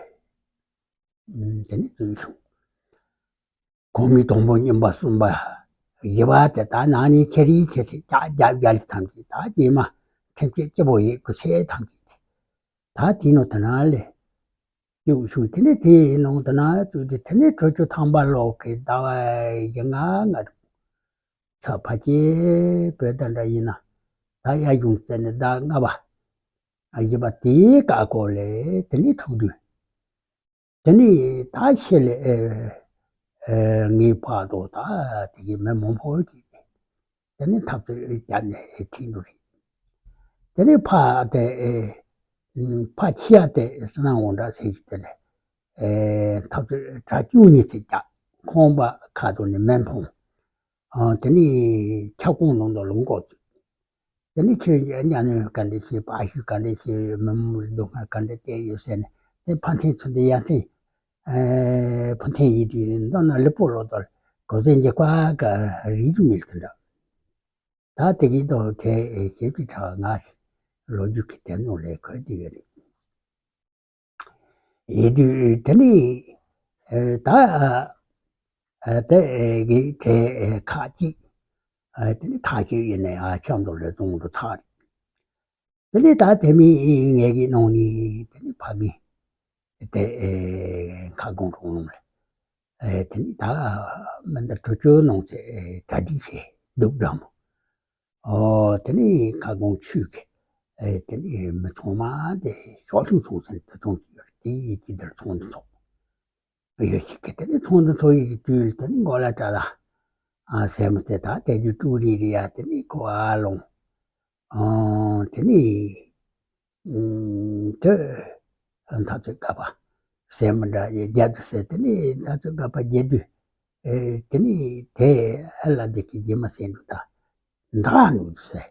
དེ་ནི་བཙུགས་བྱུང་། ཁོང་མི་དང་པོ་གཉིས་པ་གསུམ་པ་བཞི་པ་དེ་དག་ནང་ནས་ཁྱེར་རིའི་ཁྱེར་ཚེ་ཀྱག་རྒྱབ་རྒྱ་ལི་ཐམས་ཅད་དག་རྗེས་མ་ཁྲིམས་ཆད་སྐྱིད་པོ་ཡོད་དགོས་ཚེ་ཐམས་ཅད་དེ་དག་དེའི་ནང་དུ་ན་ལས། བཙུགས་བྱུང་། དེ་ནི་དེའི་ནང་དུ་ན་བཙུགས་ཏེ་དེ་ནི་དྲུག་ཅུ་ཐམ་པ་ལོ་གི་ཟླ་བ་བཞི་ལྔ་ལྔ་དྲུག་ཚ་ཕ་སྐྱེས་བོད་ད་འདྲ་ཡིན་ན་ད་ཡ་གཞུང་རྩེ་ནས་ཟླ་ལྔ་པ། ཨ་བཞི་པ་དེའི་བཀའ་སྐོར་ལས་དེ་ནི་ཐུག་དུས། དེ་ནི་ད་ཤི་ལས་ཨེ་ཨེ་ངའི་ཕ་དོ་ད་དེ་གི་མི་མང་པོ་ཅིག་དེ་ནི་འཐབ་རྩོད་བརྒྱབ་ནས་ཁྲིད་འདུག་རེད། དེ་ནི་ཕ་དེ་ཨེ་ཕ་ཁྱི་ཡ་དེ་སི་ན་འོང་འདྲ་ཟེར་གྱི་དེ་ལས་ཨེ་འཐབ་རྩོད་གྲ་བཅུ་གཉིས་ཚེ་བརྒྱབ། ཁོང་པ་ཁ་དོ་ནས་མེ་འཕོངས། ཨ་དེ་ནི་ཁྱབ་ཁོངས་ནང་དུ་ལུང་འགོག་བཙུགས། དེ་ནི་ཁྱོད་ཀྱིས་གཉའ་གནོན་ག་འདྲ་བྱེད། བག་ཞུ་ག་འདྲ་བྱེད། མི་མང་ལ་སྡུག་བསྔལ་ག་འདྲ་བསྟེར་ཡོད་ཟེར་ནས་དེ་ཕ་མཚན་ཚུལ་འདི་ཡ་མཚན་ ཨེ་ཕུ་ཐེན་ཡིན་དུས་མདོར་ན་ལི་པོ་ལོ་དོར་གོ་ཟན་གྱི་ཀ་ཀ་རིག་གི་མིལ་དུ་འདྲ། ད་དེ་གི་དོ་དེ་ཞེ་གི་ཁྲ་ང་ལོ་རྒྱུས་ཀྱི་དེ་ནོ་ལས་ཁོ་དེ་ཡོད་རེད། ཡིན་དུས་དེ་ནི་ད་དེ་གི་དེ་ཁ་ཅིག་དེ་ནི་ཐག་ཆོད་ཡིན་ནས་ཨ་ཆམ་དུ་ལས་གཏོང་དུ་ཐག་རེད། དེ་ནས་ད་དེ་མིན་ངེད་ཀྱི་ནང་ནས་དེ་ནས་ཕ་གི་དེ་ཁ་སྐོང་གྲོང་ལུང་ལ་དེ་ནས་ད་མི་འདི་གྲོ་ཆོད་ནང་ཚེ་གྲ་སྒྲིག་བྱས་སྡུག་འགྲམ་ཨོ་དེ་ནས་ཁ་སྐོང་ཆུས་ཀྱི་དེ་ནས་མི་ཚང་མ་དེ་ཤོག་ཤིང་ཚོང་ཟིན་དུ་ཚོང་གི་ཡོད་དེ་ཡིད་ཀྱི་འདིར་ཚོང་དུ་ཚོགས། ཡོད་ཞིག་གི་དེ་ནི་ཚོང་འདི་ཚོ་ཡི་དུས་དེ་ནི་མགོ་ལ་བཀྲ་ལ་ཨ་སེ་མོ་དེ་དག་དེ་དུས་ཀྲུའུ་རི་རི་ཡ་དེ་ནི་ཁོ་ཨ་ལོང་ཨ་དེ་ནི་དེ་འཐབ་རྩོད་དགའ་པ་སེ་མོ་འདྲ་ཡི་རྒྱབ་ཏུ་ཟེར་དེ་ནི་འཐབ་རྩོད་དགའ་པ་རྒྱལ་དུས་དེ་ནི་དེ་ཨ་ལ་དེ་གི་རྗེས་མ་སེ་འདུག་ད་མདའ་ནུ་དུ་ཟེར།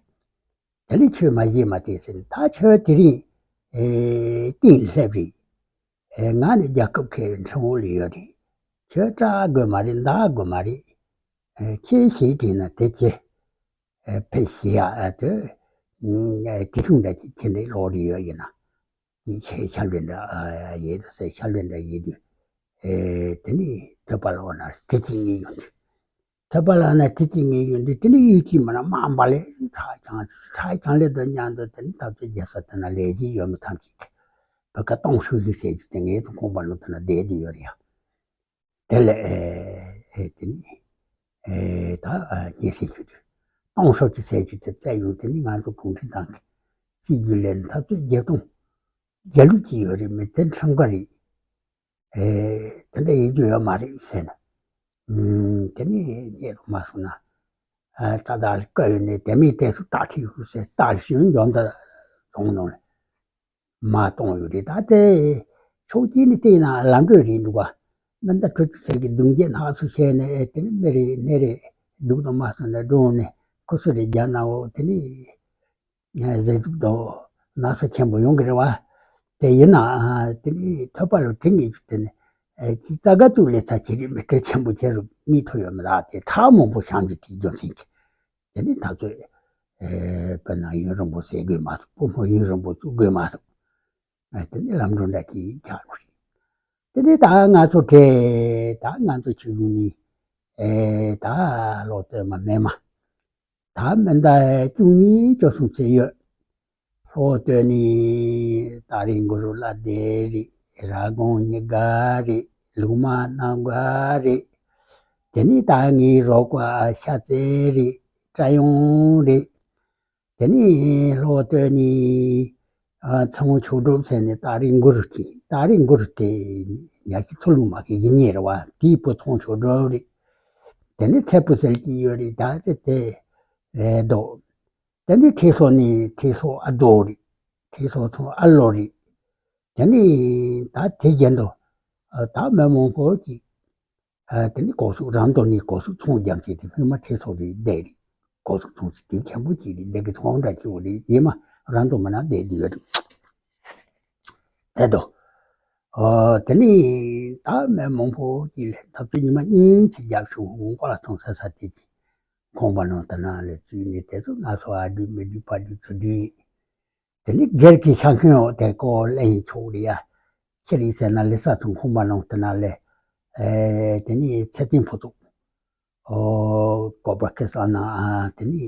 དེ་ལས་ཁྱོད་མ་བཞེས་མ་བལྟས་ཟེར་ད་ཁྱོད་དེ་རིང་ཨེ་གཏིང་སླེབས་རེད། ཨེ་ང་ནི་རྒྱལ་ཁབ་ཁའི་ཁྲིམས་འོག་ལ་ཡོད་རེད། ཁྱོད་སྐྲག་དགོས་མ་རེད་མདའ་དགོས་མ་རེད། ཨེ་ཁྱེད་ཞེས་དྲིས་ན་དེ་ཁྱེད་ཨེ་ཕེ་ཞེས་ཡ་ཨ་དེ་ཨེ་དྲི་བསུང་འདྲ་ཅིག་ཁྱེད་འདྲའི་ལོག་རེ་ཡོད་ཡིན་ན། ཅིག་ཁྱེད་ཤ་ལོས་འདྲ་ཨ་ཡེ་དུ་ཟེར་ཤ་ལོས་འདྲ་ཡེ་དུས་ཨེ་དེ་ནི་ཐོད་པ་ལ་འོ་ན་དྲི་གཅིག་གཉིས་ཡོང་དུས། ཐོད་པ་ལ་ན་དྲི་གཅིག་གཉིས་ཡོང་དུས་དེ་ནི་ཡུལ་གཅིག་མ་ན་དམའ་འབའ་ལས་ཁྲག་བྱང་ཁྲག་བྱང་ལས་དུ་མཉམ་དུ་དེ་ནི་ཐབས་ཚུལ་རྒྱལ་ས་དེ་ན་ལས་ཀྱི་ཡོད་མི་ཐམས་ཅད་བོད་ཀ་སྟོང་ཧྲུག་ཞིག་ཟེར་རྒྱུ་དེ་ངའི་ཚོ་ཁོང་པ་ལོ་དེ་ན་བསྡད་དེ་ཡོད་རེད་ཡ། དེ་ལས་ཨེ་དེ་ནི་ཨེ་ད་ཉེ་སྲིང་ཞུ་དུས་སྟོང་ཧྲུག་ཅིག་ཟེར་རྒྱུ་དེ་བཙལ་ཡོང་དེ་ནི་ང་ཚོ་གུང་ཁྲན་ཏང་གི་སྲིད་ཇུས་ལས་ཐབས་ཚུལ་བརྒྱད་སྟོང་རྒྱལ་ལུགས་ཀྱི་ཡོད་རེད་མི་དེ་ཁྲིམས་འགལ་རེད། ཨེ་དེ་འདྲ་ཡིན་རྒྱུ་ཡོད་མ་རེད་ཟེར་ན། ཨུམ་དེ་ནི་རྙེད་རུ་མ་སོང་ན། ཨ་སྐྲ་དག་ལ་བཀའ་ཡོད་ནས་དེ་མིན་དེ་སུ་སྟག་ཁྲིད་ཤུགས་ཟེར་སྟག་ལ་ཞོན་འཇོག་འདི་རྫོང་ནང་ལ་མ་གཏོང་ཡོད་རེད་ད་དེ། ཕྱོགས་གཅིག་ནས་བལྟས་ན་ལམ་འགྲོ་རེད་འདུག་ག་མི་འདི་ཁྲོ་ཆུ་ཚལ་གྱི་གདུང་རྒྱུད་ནགས་སུ་བཤད་ནས་ཨེ་དེ་ནི་མི་རེད་གནས་རེད་སྡུག་དང་མ་སོང་ན་འགྲོ་ནས་ཁུ་སུ་རེད་རྒྱ་ནག་འོ་དེ་ནི། ཟས་དུག་དང་ན་ཚ་ཆེན་པོ་ཡོང་གི་རེད་བ། དེ་ཡིན་ན་དེ་ནི་ཐོད་པ་ལ་དྲི་ངེས་རྒྱུ་དེ་ནི་ཅི་རྩ་དགའ་བཙུགས་ལས་ཚ་ཆེ་རིགས་མི་སྤྲད་ཆེན་པོ་ཆེ་རུ་གཉིད་ཐུག་ཡོད་མི་ལགས་དེ་ཁྲག་མང་པོ་བཤམས་རྒྱུ་དེའི་རྒྱུ་མཚན་གྱིས་དེ་ནི་ད་ཚོད་དཔེར་ན་ཡུན་རིང་པོ་ཟས་དགོས་མ་ཐུབ་སྤུ་སྨོ་ཡུན་རིང་པོ་བཙུགས་དགོས་མ་ཐུབ། དེ་ནི་ལམ་འགྲོ་འདྲ་ཅིག་ཆགས་འགྲོ་རེད། དེ་ནི་ད་ང་ཚོ་དེ་ད་ང་ཚོ་ཆུ་བཞུ་ནི་ད་ལོ་སྟོད་མ་སྨད་མ། ད་མི་ཟླ་བཅུ་གཉིས་བཅུ་གསུམ་ཚེ་ཡོད། ལྷོ་སྟོད་ནི་ཏཱ་རེ་གུ་རུ་བླ་བདེ་རེད། ར་གོང་ཉི་དགའ་རེད། ལུག་མ་སྣ་དགའ་རེད། དེ་ནི་ད་ངའི་རོགས་པ་ཤ་ཚེ་རེད། སྐྲ་ཡོང་རེད། དེ་ནི་ལྷོ་སྟོད་ནི་ཚོང་ཆོས་སྒྲུབ་ཟེར་ནས་ཏཱ་རེ་གུ་རུ་གི་ཏཱ་རེ་གུ་རུ་དེ་ཉ་ཤི་ཚུ་ལུང་མ་གི་ཡིན་ཉེ་རེད་བ། དེའི་བུ་ཚོང་ཆོས་སྒྲུབ་རེད། དེ་ནི་ཚེ་བུ་ཟེར་གྱི་ཡོད་རེད་ད་ཚེ་དེ་རེད་དོ། དེ་ནི་ཁྲི་སོ་ནི་ཁྲི་སོ་ཨ་རྡོ་རེད། ཁྲི་སོ་ཚོང་ཨ་ལོ་རེད། དེ་ནི་ད་དེ་རྒྱན་དུ་ད་མི་མང་པོ་ཅིག་དེ་ནི་གོ་ཟུག་རང་དོ་ནི་གོ་ཟུག་ཚོང་རྒྱམ་ཆེ་དེ་སྔོན་མ་ཁྲི་སོ་རེད་བསྡད་རེད། གོ་ཟུག་ཚོང་ཚེ་དུས་ཁྱམ་པོ་ཅིག་རེད་བསྡད་གི་ཚོང་འདྲ་ཅིག་འོ་རེད་དེ་མ་རང་དོ་མ་ན་བསྡད་དེ་ཡོད་རེད། དེ་དོ། ཨོ་དེ་ནི་ད་མི་མང་པོ་ཅིག་ལས་འཐབ་རྩོད་ཉི་མ་གཉིས་ཚེ་རྒྱབ་བྱུང་ཧོང་ཀོ་ལ་ཚོང་ས་ས་དེ་ཅིག་ཁོང་པ་ནང་དུ་ན་ལས་བཙུད་ནས་དེ་ཚོ་ང་ཚོ་ཨ་བྲུས་མི་བྲུས་ཕ་བྲུས་ཚུ་བྲུས། དེ་ནི་སྒེར་གྱི་ཤ་འཁོན་འོག་དེ་ཀོ་ལེན་ཆོག་རེད་ཡ། ཁྱེད་རིག་ཟེར་ན་ལི་ས་ཚོ་ཁོང་པ་ནང་དུ་ན་ལས། ཨེ་དེ་ནི་ཚེ་བརྟན་ཕོ་ཚོགས། ཨོ་ཀོ་པ་ཁེ་ས་ན་ཨ་དེ་ནི་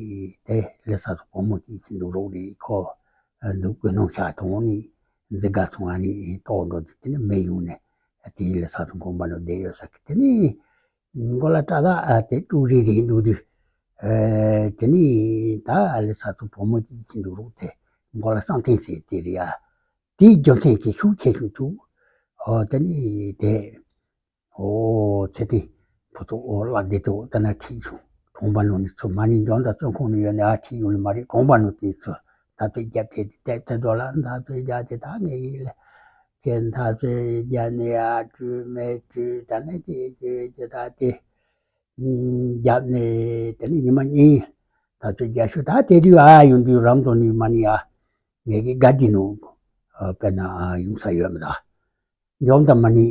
དེ་ལི་ས་ཚོ་བུ་མོ་སྐྱིད་ཀྱི་འདུག་རོགས་རེད་ཁོ། འདུག་དགོས་སྣང་ཤར་ཐོང་ནི་འཛི་དགའ་ཚོང་ཨ་ནི་ཏོག་འགྲོ་དུས་དེ་ནི་མེ་ཡོང་ནས་དེ་ལི་ས་ཚོ་ཁོང་པ་ནང་བསྡད་ཡོད་ས་གི་དེ་ནི། མགོ་ལ་སྐྲ་དག་དེ་དཀྲུག་རིལ་རིལ་འདུག་དུས། དེ་ནི་ད་ལི་ས་ཚོ་བུ་མོ་གཅིག་ཕྱིན་འདུག་རོགས་དེ་མགོ་ལ་བསམ་གཏན་ཟེར་དེ་རེད་ཡ། དེའི་རྒྱུ་མཚན་གྱིས་ཤུགས་ཆེ་ཤོས་འདུག་ཨོ་དེ་ནི་དེ། ཨོ་ཚེ་བརྟན་ཕུ་ཚོགས་ཨོ་བླ་བདེ་དེ་ཨོ་ད་ན་ཁྲིད་བྱུང་གྲོང་པ་ནང་ནས་ཚུར་མ་ནི་འཇོན་ད་བཙོན་ཁང་ནས་ཡོད་ནས་ཨ་ཁྲིད་ཡོང་ནི་མ་རེད། གྲོང་པ་ནང་དེ་ཚུར་ད་ཚོད་རྒྱབ་དེ་དེ་དེ་དོ་ལ་ད་ཚོད་རྒྱབ་དེ་ད་ངེད་ཡིན་ལ། ཁྱེད་ད་ཚོད་རྒྱབ་ནས་ཨ་བྲུས་མེད་བྲུས་ད་ནི་དེ་དེ་དེ་ད་དེ། རྒྱབ་ནས་དེ་ནས་ཉི་མ་གཉིས་ད་ཚོད་རྒྱབ་ཤོག་ད་དེ་དུས་ཨ་ཡོང་དུས་རམ་དོ་ནི་མ་ནི་ཨ་ངེད་ཀྱི་དགའ་བདེ་ནུ་དཔེར་ན་ཨ་ཡོང་ས་ཡོད་མི་ད། འཇོམས་དང་མ་ནི་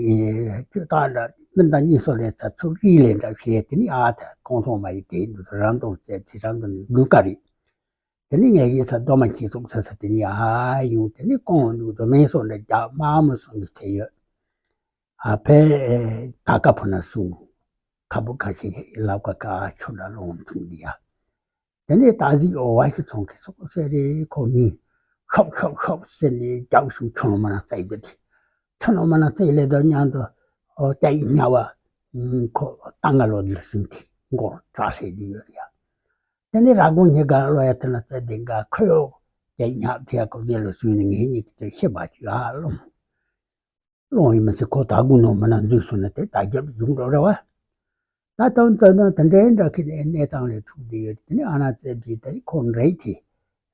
ཅོ་ཏག་འདྲ་མི་འདང་གཉིས་སོ་རེ་ཚ་ཚུགས་རིག་ལས་འདྲ་བྱས་དེ་ནི་ཨ་ད་ཁོང་ཚོང་མ་ཡི་དེ་འདུག་རང་དོར་བཙལ་དེ་རང་དོར་ནི་དགུན་ཀ་རེད། དེ་ནི་ངས་ཡིན་ས་རྡོ་མ་ཁྱི་ཚོགས་ཚ་ས་དེ་ནི་ཨ་ཡོང་དེ་ནི་ཀོང་འདུག་རྡོ་མིན་སོ་འདྲ་རྒྱག་དམག་མི་སོང་གི་ཚེ་ཡོད། ཨ་ཕའི་ད་ཀ་ཕུ་ན་སུ་ཁ་བུ་ཁ་ཤས་ཤིག་ལབ་ཀ་ཀ་ཆུ་འདྲ་ལོང་ཐུང་འདི་ཡ། དེ་ནས་ད་གཟིག་འོ་བ་ཞིག་ཚོང་གི་སོག་ཟེར་རེ་ཁོ་མིན་ཤོབ་ཤོབ་ཤོབ་ཟེར་ནས་རྒྱག་ཤུགས་ཆུ་ནོ་མ་ན་བཙལ་གི་དེ། ཆུ་ནོ་མ་ན་བཙལ་ལས་དོ་མཉམ་དུ་འོ་ཏའི་སྨྱ་བ་ཁོ་ཏང་ང་ལོ་འདི་ལ་སུན་ཐི་མགོ་དྲག་ལྷས་འདི་ཡོད་ཡ། དེ་ནས་ར་དགོན་ཉི་དགའ་ལོ་ཡ་དེ་ན་བཙལ་དེ་འགའ་ཁོ་ཡོ་ཏའི་སྨྱ་དེ་ཡ་ཁོ་ཟེར་ལོ་སུན་ནས་ངེད་གཉིས་ཀྱི་དེ་ཤི་བ་ཅུ་ཡ་ལོང་། ལོང་ཡིན་མི་སྲིད་ཁོ་ད་དགུ་ནོ་མི་ན་འཛུལ་སོང་ན་དེ་ད་རྒྱབ་ལ་རྒྱུག་འགྲོ་རེ་བ། ད་དང་ད་ན་དེ་འདྲའི་འདྲ་ཁི་ནས་གནས་སྟངས་ལས་ཐུག་བསྡད་ཡོད་དེ་ནི་ཨ་ན་ཙེ་བསྡུས་ད་ཁོ་འདྲའི་དེ་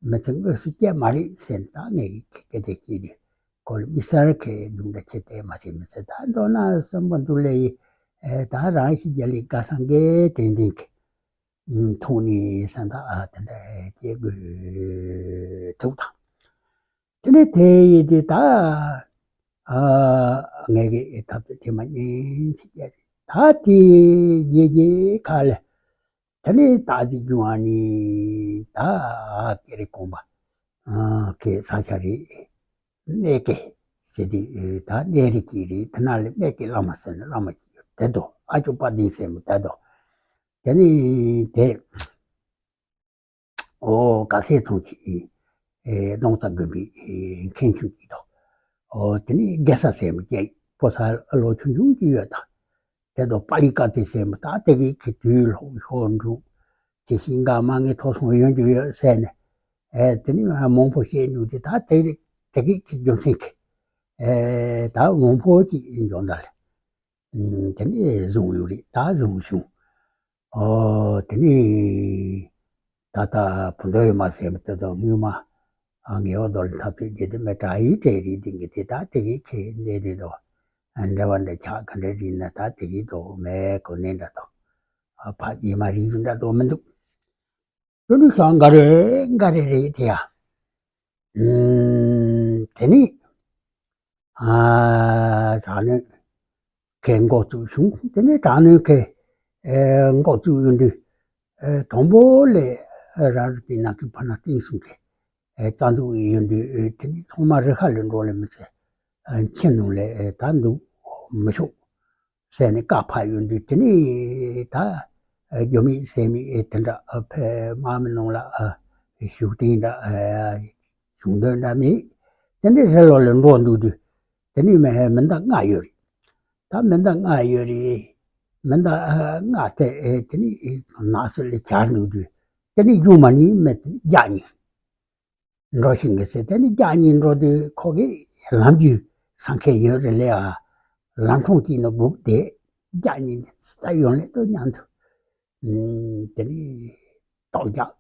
མི་ཚེ་དངོས་སུ་སྐྱེ་མ་རེད་ཟེར་ད་ངས་ཀི་ཀི་དེ་སྐྱེས་དེ་ཁོ་ལ་མི་སར་ཁེ་དུང་འདྲ་ཁྱེར་ཏེ་མ་ཚེ་མི་ཚེ་ད་མདོར་ན་གསོན་པོ་འདུག་ལེ་ཡི་ད་རང་ཤི་རྒྱ་ལི་དགའ་སང་གེ་དྲན་དྲན་གི་ཐུག་ནི་ས་མཐའ་ཨ་དེ་འདྲ་སྐྱེ་དགོས་ཐུག་དང་། དེ་ནས་དེ་ཡི་དེ་ད་ཨ་ངས་ཀྱི་ཐབས་དེ་དེ་མ་ཉན་ཚིག་རྒྱ་རེད་ད་དེ་རྒྱལ་རྒྱལ་ཁ་ལ་དེ་ནས་ད་དེ་རྒྱུ་བ་ནི་ད་ཨ་ཀེ་རེ་གོང་པ་ཨ་ཁེ་ས་ཆ་རེད། གནས་ཀྱི་ཟེར་དུས་ད་གནས་རིགས་ཀྱི་རེད་དེ་ན་ལས་གནས་ཀྱི་བླ་མ་ཟེར་ན་བླ་མ་ཅིག་ཡོད་དེ་དོ་ཨ་ཅོ་དཔལ་ལྡན་ཟེར་མོ་དེ་དོ། དེ་ནི་དེ་ཨོ་ག་སེ་ཚོང་ཅིག་ཨེ་གདོང་རྩ་དགོན་པའི་ཨེ་མཁན་ཆུང་ཅིག་དོ། ཨོ་དེ་ནི་རྒྱལ་ས་ཟེར་མོ་རྒྱལ་ཕོ་ས་ལོ་ཆུང་ཆུང་ཅིག་ཡོད་ད། དེ་དོ་པཱ་ལི་ཀ་ཙི་ཟེར་མོ་ད་དེ་གི་ཁི་དུས་ལྷོག་ཤོར་འདུག་དེ་ཤིང་ག་མ་ངའི་ཐོག་སོང་ཡོང་རྒྱུ་ཡོད་ཟེར་ནས། ཨེ་དེ་ནི་མང་པོ་བཤད་འདུག་དེ་ད་དེ་རིགས་དེ་གི་ཁྱི་རྒྱུ་མཚན་གི་ཨེ་ད་མང་པོ་ཅིག་འཇོག་འདའ་ལེ། དེ་ནི་བཟུང་ཡོད་རེད་ད་བཟུང་བྱུང་། ཨོ་དེ་ནི་ད་ལྟ་བུ་འདོད་ཡོད་མ་ཟེར་མི་དེ་དང་སྔོན་མ་ངེས་པ་རྡོ་ལ་འཐབ་རྩོད་བྱེད་དུས་མི་དྲག་ཡིག་བྲལ་རེད་དེ་གི་དེ་ད་དེ་གི་ཁྱི་འདྲེ་རེད་དོ། འདྲ་བ་འདྲ་ཆགས་ག་འདྲ་རེད་ན་ད་དེ་གི་དོ་མེ་གོ་ནས་འདྲ་དོ། ཕག་རྗེས་མ་རིགས་འདྲ་དོ་མི་འདུག་ལོ་ལུགས་ཤང་འགའ་རེ་འགའ་རེ་རེད་དེ་ཡ། དེ་ནི་དྲག་གནོན་ཁའི་འགོ་བཙུགས་བྱུང་། དེ་ནི་དྲག་གནོན་ཁའི་འགོ་བཙུགས་ཡོང་དུས་དང་པོ་ལས་ར་རུ་དེ་ནང་གི་ཕ་ན་བསྟན་སྲུང་གི་རྩ་འཛུགས་ཡོང་དུས་དེ་ནི་ཚང་མ་རི་ཁ་ལ་འགྲོ་ལེ་མི་ཚེ་ཁྱིམ་ནང་ལས་ད་འདུག་མི་ཆོག་ཟེར་ནས་བཀའ་ཕབ་ཡོང་དུས་དེ་ནས་ད་རྒྱུ་མེད་ཟས་མེད་དེ་འདྲ་ཕེ་དམག་མི་ནང་ལ་བཞུགས་གདན་འདྲ་བཞུགས་འདོད་འདྲ་མེད། དེ་ནས་རི་ལོ་ལ་འགྲོ་འདུག་དུས་དེ་ནས་མི་མི་མདའ་ལྔ་ཡོད་རེད། ད་མི་མདའ་ལྔ་ཡོད་རེད། མི་མདའ་ལྔ་དེ་དེ་ནས་ནགས་ཚལ་ལ་གྱར་འདུག་དུས་དེ་ནས་ཡོང་མ་ནི་མི་བརྒྱ་གཉིས། འགྲོ་ཤེས་གི་ཟེར་དེ་ནི་བརྒྱ་གཉིས་འགྲོ་དུས་ཁོ་གི་ལམ་རྒྱུད་ས་མཁས་ཡོད་རེད་ལེ་ཨ། ལམ་ཁོང་གཅིག་ནི་སྦུབ་དེ་བརྒྱ་གཉིས་འདི་རྩ་ཡོང་ལེ་དོ་མཉམ་དུ། དེ་ནི་ཏོག་རྒྱག་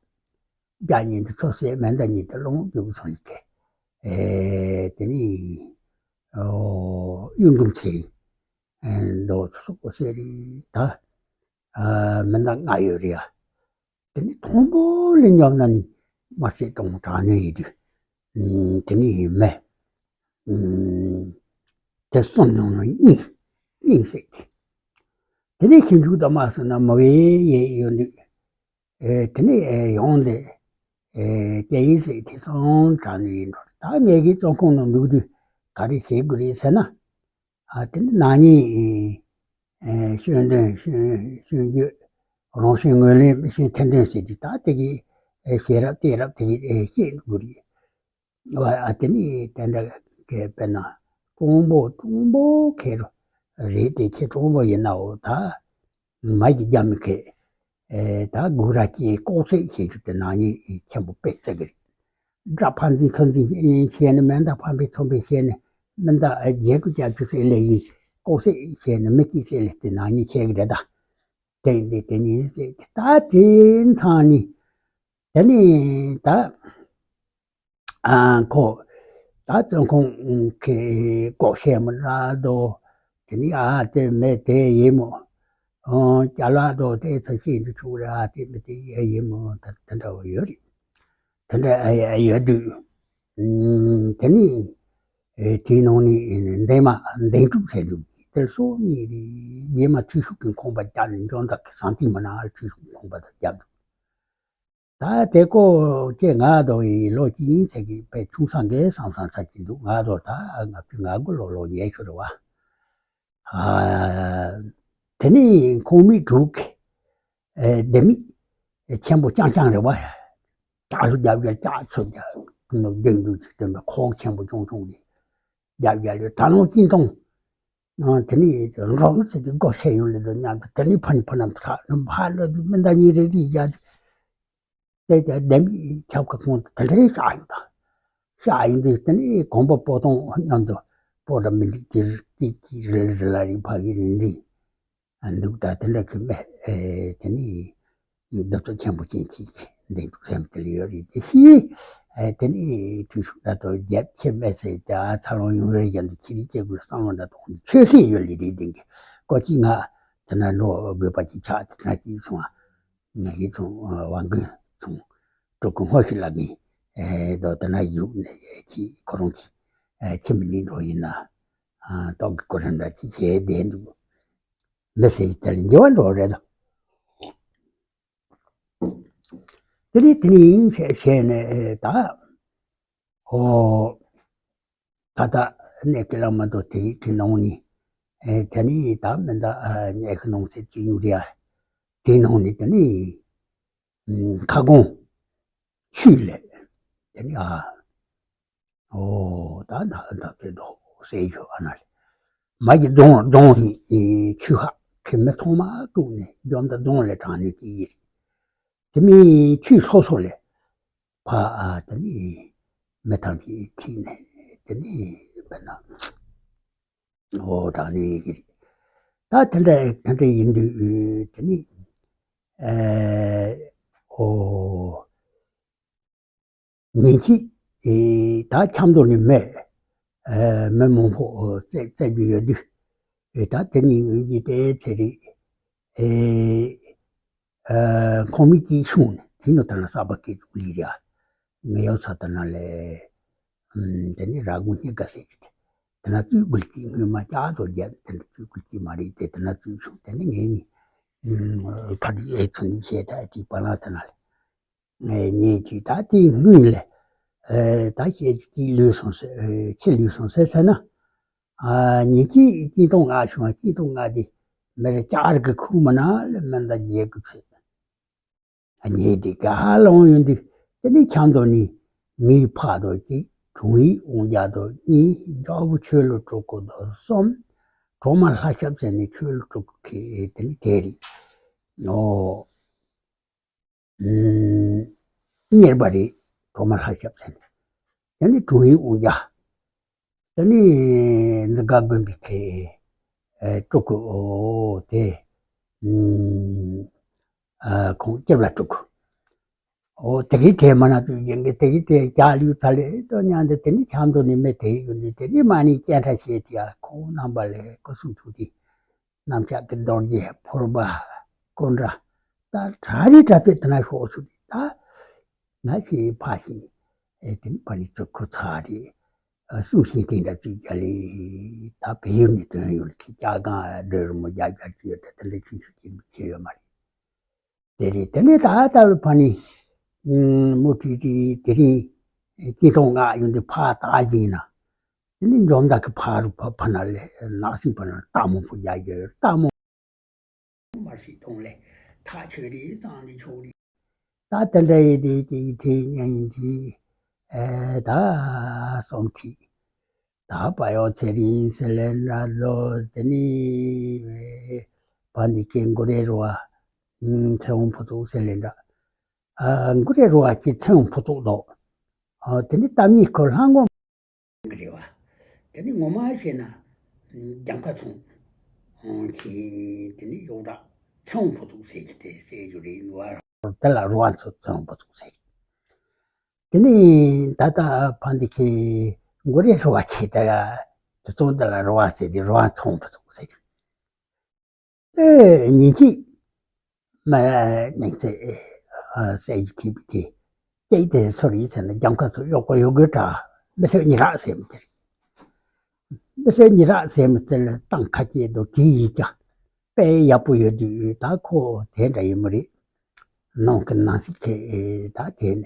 བརྒྱ་གཉིས་འདི་ཚོ་ཟེར་མེ་མདའ་གཉིས་དེ་ལོང་རྒྱུག་སོང་ལེ་ཀེ། དེ་ནི་གཡུ་འབྲུམ་ཚེ་རིང་མདོ་ཚོ་སོག་པོ་ཟེར་རེད་ད། མི་མདའ་ལྔ་ཡོད་རེད་ཨ། དེ་ནི་དང་པོ་ལས་ཉོབ་ན་ནི་དམར་སེར་གཏོང་དྲག་ནི་ཡིན་དུས། དེ་ནི་ཡིན་མེད། དེ་གསུམ་ནང་ནས་གཉིས། གཉིས་ཟེར་གི། དེ་ནས་ཞིབ་འཇུག་དང་མ་སོང་ན་མི་བའི་ཡས་ཡོད་འདུག་དེ་ནས་ཡོང་དེ། སྐྱེ་ཡིན་ཟེར་དེ་གསུམ་དྲག་ནི་ཡིན་འགྲོ། ད་ངེད་ཀྱི་བཙོན་ཁང་ནང་འདུག་དུས་ག་རེ་བྱེད་དགོས་རེད་ཟེར་ན། ཨ་དེ་ནི་ནག་ཉེས་ཨེ་ཤེས་འདོན་ཤེས་ཤེས་རྒྱུད་རང་ཤེས་ངོས་ལེན་མི་ཤེས་ཐེར་འདོན་ཟེར་དུས་ད་དེ་གི་ཨེ་ཤེས་རབ་བལྟས་རབ་དེ་གི་ཨེ་ཤེས་དགོས་རེད། ཨ་དེ་ནི་དེ་འདྲ་གི་དཔེར་ན་གྲོང་པོ་གྲོང་པོ་ཁེ་རུ་རེད་དེ་ཁེ་གྲོང་པོ་ཡིན་ནའོ་ད་མ་གི་རྒྱ་མི་ཁེ་ཨེ་ད་གུ་ར་ཀྱི་ལྐོག་ཟ་བྱེད་རྒྱུ་དེ་ནག་ཉེས་ཆེན་པོ་དཔེ་བརྩི་གི་རེད། དགྲ་ཕན་ཚུན་ཚོད་འཛིན་བྱས་ནས་མེ་མདའ་ཕམ་པའི་ཚོང་པའི་བྱས་ནས་མེ་མདའ་རྒྱལ་ཁུ་རྒྱལ་ཁུ་ཟེར་ལས་ཡིན་ལྐོག་ཟ་བྱས་ནས་མི་སྐྱིད་ཟེར་ལས་དེ་ནག་ཉེས་ཆེ་གི་རེད་ད། དེ་འདི་དེ་ཉིན་ཟེར་ད་དེ་མཚང་ནི་དེ་ནི་ད་ཨ་ཁོ་ད་བཙོན་ཁང་གི་ལྐོག་བཤད་མི་ར་དོ་དེ་ནི་ཨ་དེ་མེད་དེ་ཡིན་མོ། ཨོ་ཅ་ལག་དོ་དེ་ཚ་ཤེས་འདུག་ཆུག་ར་དེ་མི་དེ་ཡིན་མོ་ད་དེ་འདྲ་བ་ཡོད་རེད། དེ་འདྲ་ཨ་ཡ་ཡོད་དུས། ཨུམ། དེ་ནི། ཨེ་དེའི་ནང་ནས་འདན་མ་འདན་གྲུབ་ཟེར་འདུག་དེར་སོ་གཉིས་རེད། རྗེས་མ་འཐུས་ཤོར་གྱི་ཁང་པ་བརྒྱབ་ནས་འཇོ་མདའ་གི་ཟངས་ཐིག་མི་ནང་འཐུས་ཤོར་གྱི་ཁང་པ་དང་བརྒྱབ་འདུག་ད་དེ་ཀོ་ཀྱེ་ང་དོ་ཡི་ལོ་གཅིག་ཡིན་ཚེ་གི་པའི་ཆུང་ས་འགའི་སང་སང་ཚ་གྱི་འདུག་ང་དོ་ད་ང་བུ་ང་དགུ་ལོ་ལོ་ཉལ་ཤོར་བ། ཨ། དེ་ནས་ཁོང་མི་དྲུག་གི་ཨེ་ལྡེ་མིག་ཆེན་པོ་རྐྱང་རྐྱང་རེད་བ། ལྕགས་ལུ་རྒྱབ་རྒྱབ་ལྕགས་ཚོད་རྒྱབ་ནོ་ལྡེང་ལྡུག་ཅིག་སྟོན་པའི་ཁོག་ཆེན་པོ་ཆུང་ཆུང་རེད། རྒྱབ་རྒྱབ་ལུ་ད་ལོང་ཅིན་ཏོང་། དེ་ནས་རོགས་ཚེ་དེ་སྒོ་ཕྱེ་ཡོང་ལེ་དོ་མཉམ་དུ་དེ་ནས་ཕ་ནི་ཕ་ནམ་ཐག་ནམ་ཕ་ལོ་དུ་མི་འདའ་ཉིན་རེ་རེ་རྒྱབ། དེ་ལྡེ་མིག་ཁྱབ་ཁ་ཁོང་དུ་དེ་འདྲའི་བཞག་ཡོད་ད། བཞག་ཡིན་དུས་དེ་ནས་གོམ་པ་སྤོ་ཏོང་མཉམ་དུ་སྤོ་ར་མི་འགྲིག་དེ་རུ་ཏིག་ཅིག་རི་ལ་རི་ལ་རི་ཕ་གི་རི་འདྲི། འདུག་ད་དེ་འདྲ་གི་མེ་དེ་ནས་གདུབ་ཚོད་ཆེན་པོ་ཅན་གྱིས་འདི་འདུག་སེམས་དེ་ལ་ཡོད་རེད་དེ་ཤི། དེ་ནས་དུས་ཤུགས་ད་དོ་རྒྱབ་ཆེ་མེད་ཟེར་ད་ཚ་ལོང་ཡོང་རེ་རྒྱབ་འདུག་ཁྱི་རིགས་སྐྱེ་དགུ་ལ་བསམ་བློ་འདྲ་གཏོང་འདུག་ཆོས་སྲིད་ཡོད་ལི་རེད་དེང་གི་ཀོ་ཅི་ང་དེ་ན་འགྲོ་དགོས་པ་ཅི་ཆགས་དེ་ན་ཅི་སོང་ང་ཡིད་ཚོང་དབང་དགོན་ཚོང་སྤྲུལ་སྐུ་སྔོ་ཤི་ལ་གི་ཨེ་དོ་དེ་ན་ཡུག་ནས་ཨེ་ཁྱི་ཁོ་རང་གི་ཨེ་ཁྱི་མི་ནི་འགྲོ་ཡིན་ན་ཨ་ཏོག་གི་ཀོ་ར་འདྲ་ཅི་བྱས་བསྡད་འདུག་མི་ཟེར་དེ་ལ་འགྱེལ་བ་འགྲོ་རེད་དོ། དེ་ནི་དེ་ནི་ཞེས་ནས་ཨེ་ད་ཨོ། ད་ལྟ་གནས་ཀྱི་བླ་མ་དོ་དེ་གི་ནང་ནི་ཨེ་དེ་ནི་ད་མི་འདའ་ཨ་གནས་ཀྱི་ནང་ཚེ་ཅི་ཡོད་རེད་ཨ། དེའི་ནང་ནི་དེ་ནི་ཨུམ་ཁ་སྐོང་ཆུ་ལས་དེ་ནི་ཨ་ཨོ་ད་ད་ད་དེ་དོ་སེ་ཡོད་ཨ་ན་ལས་མ་གི་རྫོང་རྫོང་ནི་ཨེ་ཆུ་ཧ་ཁེ་མི་ཚང་མ་བཀུག་ནས་འཇོམས་ད་རྫོང་ལས་དྲངས་ནས་ཀྱི་ཡིར། དེ་མིན་ཆུ་སོ་སོ་ལས་ཕ་ཨ་དེ་ནི་མི་ཐང་གི་ཐིག་ནས་དེ་ནི་བེ་ན་འོ་དྲག་ནི་ཡི་གི་རེད། ད་དེ་འདྲ་དེ་འདྲ་ཡིན་དུས་དེ་ནི་ཨེ་འོ་ཉིན་གཅིག་ཨེ་ད་ཆབ་མདོ་ནི་མེད་ཨེ་མི་མང་པོ་བཙལ་བཙལ་རྒྱུ་ཡོད་དུས་ཨེ་ད་དེ་ནི་ངོས་ཀྱི་དེ་ཚེ་རིག་ཨེ་ཨ་ཁོང་མི་གཅིག་ཤུང་ནས་དེ་ནི་ད་ན་ས་པ་སྐད་དུ་ལི་ར་ངེ་ཡོད་ས་ད་ན་ལས་ཨམ་དེ་ནི་ར་གུ་སྙེ་ག་ཟེར་གི་དེ་དེ་ན་བཙུགས་དགོས་ཀྱི་སྔོན་མ་ཀྱག་ཙོ་རྒྱབ་དེ་ནི་བཙུགས་དགོས་ཀྱི་མ་རེད་དེ་དེ་ན་བཙུགས་ཤུང་དེ་ནི་ངེད་གཉིས་ཨམ་ཕ་དེ་ཨེ་ཚོ་ནི་བཤད་ད་ཨེ་དེ་པ་ལ་ད་ན་ལས་ངེད་གཉིས་ཀྱིས་ད་དེ་སྔོན་ལས་ཨེ་ད་བཤད་རྒྱུ་དེ་ལུས་སོང་ཟེར་ཨེ་ཁྱི་ལུས་སོང་ཟེར་ཟེར་ན། ཨ་ཉིན་གཅིག་གཅིག་སྟོང་ལྔ་བྱུང་བ་གཅིག་སྟོང་ལྔ་དེ་མི་རེ་ལྕགས་རི་གི་ཁུག་མ་ན་ལས་མི་འདའ་རྒྱལ་གི་ཚེ། ཨ་ཉེ་དེ་ག་ལོང་ཡོང་དུས་དེ་ནི་ཆབ་མདོ་ནི་ངའི་ཕ་དོ་གཅིག་དྲུང་ཡིག་དབང་རྒྱལ་དོ་གཉིས་འཇོག་བུ་ཆོས་ལོ་དྲུག་གོ་དོ་གསུམ་གྲོ་མ་ལྷ་ཞབས་ཟེར་ནས་ཆོས་ལོ་དྲུག་གི་དེ་ནི་དེ་རེད། ཨོ། གཉེར་པ་རེད། གྲོ་མ་ལྷ་ཞབས་ཟེར་ནས། དེ་ནི་དྲུང་ཡིག་དབང་རྒྱལ། དེ་ནི་འཛི་ག་དགོན་པའི་ཁའི་སྤྲུལ་སྐུ་ཨོ་དེ་ཁོང་སྐྱབས་ལ་སྤྲུལ་སྐུ། ཨོ་དེ་གི་དེ་མ་ན་དུ་ཡིན་གི་དེ་གི་དེ་རྒྱ་ལུས་ཚ་ལེ་ཏོ་ཉང་དེ་དེ་ནི་ཆབ་མདོ་ནི་མེ་དེ་ཡོད་ནི་དེ་ནི་མ་ནི་སྐྱེ་ཕྲ་བྱེད་དེ་ཡ་ཁོང་རྣམ་པ་ལས་སྐུ་གསུང་ཐུགས་དེ། རྣམ་གཞག་གི་རྡོ་རྗེ་ཕུར་པ་ཀུན་འདྲ། ད་གྲ་རི་གྲ་ཚད་དེ་ན་ཤོག་སུ་དེ་ད་ང་ཞེས་ཕ་ཞིང་ཨེ་དེ་ནི་ཕ་ནི་ཚོ་ཁུ་ཚ་རེད། སུ་ཞིང་དེ་འདྲ་ཚུལ་རྒྱ་ལས་ད་བེད་ཡོད་ནི་དོན་ཡོད་ལ་ཁྱི་ཅག་གང་སྒྲོལ་མོ་རྒྱ་རྒྱ་ཅི་ཡོད་ད་དེ་འདྲ་ཆུང་ཆུང་ཅིག་བྱས་ཡོད་མ་རེད། དེ་རེད་དེ་ནས་ད་ལྟ་བུ་ཕ་ནི་མུ་ཁྲི་ཁྲི་དེ་རིང་སྐྱིད་ཐོང་ང་ཡོང་དུས་ཕ་ད་ཡིན་ན། དེ་ནི་འཇོམས་མདའ་གི་ཕ་རུ་ཕ་ཕ་ན་ལས་ནག་སྲིན་ཕ་ན་རྟ་མོ་ཕུ་རྒྱ་ཡོད་རྟ་མོ་མར་སྲིད་གཏོང་ལས་ཐག་ཆོད་རེད་གཙང་ནི་ཆོག་རེད། ད་དེ་འདྲ་ཡི་དེ་ཀྱི་ཁྲི་གཉན་ཁྲི་ཨེ་ད་གསུམ་ཁྲི་ད་པ་ཡོ་ཚེ་རིང་སེ་ལེན་ར་ལོ་དེ་ནི་བ་འདི་ཀྱི་མགོ་རེ་རུ་བ་ཚེ་འོང་ཕུ་ཚུགས་སེ་ལེན་ར་མགོ་རེ་རུ་བ་ཀྱི་ཚེ་འོང་ཕུ་ཚུགས་དོ། དེ་ནི་ད་མི་ཁོ་ལྷ་ངོ་གི་རེད་བ། དེ་ནི་ངོ་མ་བཤད་ན་རྒྱང་ཁ་ཚོང་ཁྱི་དེ་ནི་གཡོག་བྲག་ཚོང་ཕོ་ཚུགས་ཟེར་གྱི་དེ་ཟེར་རྒྱུ་རེད་ནུ་བ། དེ་ལ་རུ་བ་ཚོ་ཚོང་ཕོ་ཚུགས་ཟེར། དེ་ནི་ད་ལྟ་ཕ་འདི་ཁྱི་མགོ་རེ་རུ་བ་ཁྱི་ད་ཡ་དེ་ཚོང་དེ་ལ་རུ་བ་ཟེར་དེ་རུ་བ་ཚོང་ཕོ་ཚུགས་ཟེར། ཨེ་ཉིན་གཅིག་མ་ཉིན་ཚེ་ཨ་ཟས་ཀྱི་ཁེ་བི་དེ་སྐྱེས་དེ་སོར་ཡིད་ཚེ་ན་རྒྱང་ཁ་ཚོ་གཡོག་པ་ཡོད་དགོས་གྲ་མི་ལྷོད་ཉི་རག་ཟེར་མི་དེ་རེད། མི་སེར་ཉི་རག་ཟེར་མི་དེ་ལ་གཏམ་ཁ་སྐྱེལ་དུ་བྲིས་ཡིག་ཀྱང་དཔེ་ཡག་པོ་ཡོད་དུས། ད་ཁོ་དེ་འདྲ་ཡིན་མི་རེད། ནང་གི་ནང་སྲིད་ཁེ་ད་དེ་ནས་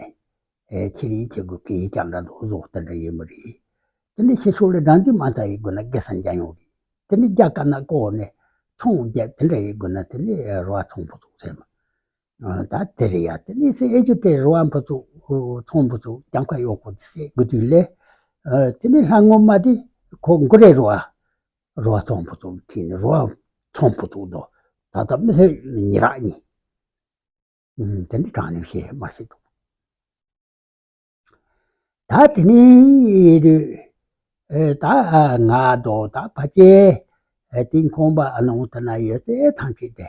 ཨེ་ཁྱེད་རིག་ཁྱེད་དགོས་ཀྱི་ཡིག་ཀྱང་འདྲ་འདུག་བཟོ་དེ་འདྲ་ཡིན་མི་རེད། དེ་ནས་ཕྱི་ཕྱོགས་ལ་སྒྲ་འཛིན་མ་མཐའ་ཡི་དགོས་ན་དགེ་ས་འཇམ་ཡོང་རེད། དེ་ནས་རྒྱ་དཀར་ནག་བསྐོར་ནས་ཚོང་རྒྱབ་དེ་འདྲ་ཡི་དགོས་ན་དེ་ནས་རོ་བ་ཚོང་ཕུ་ཚོགས་ཟེར་མ། ཨ་ད་དེ་རེད་ཡ། དེ་ནས་སེ་ཨེ་ཅོ་དེ་རོ་བ་ཕུ་ཚོགས་ཚོང་ཕུ་ཚོགས་གྱང་ཁ་གཡོག་པོ་དེ་སེ་དགོས་དུས་ལས། ཨ་དེ་ནས་ལྷ་ངོ་མ་དེ་ཁོ་མགོ་རེ་རོ་བ་རོ་བ་ཚོང་ཕུ་ཚོགས་ཁྲིད་ནས་རོ་བ་ཚོང་ཕུ་ཚོགས་དོ། ད་ལྟ་མི་སེར་ཉི་རག་གཉིས། ཨུམ། དེ་འདྲ་དྲང་ནས་བཤད་མ་སྲིད་དོ། ད་དེ་ནས་ཨེ་ད་ང་དོ་ད་ཕ་ཆེ་ཨེ་དེ་ཁོང་པ་ཨ་ནང་དུ་ན་ཡོད་ཚེ་ཐང་ཆེ་དེ།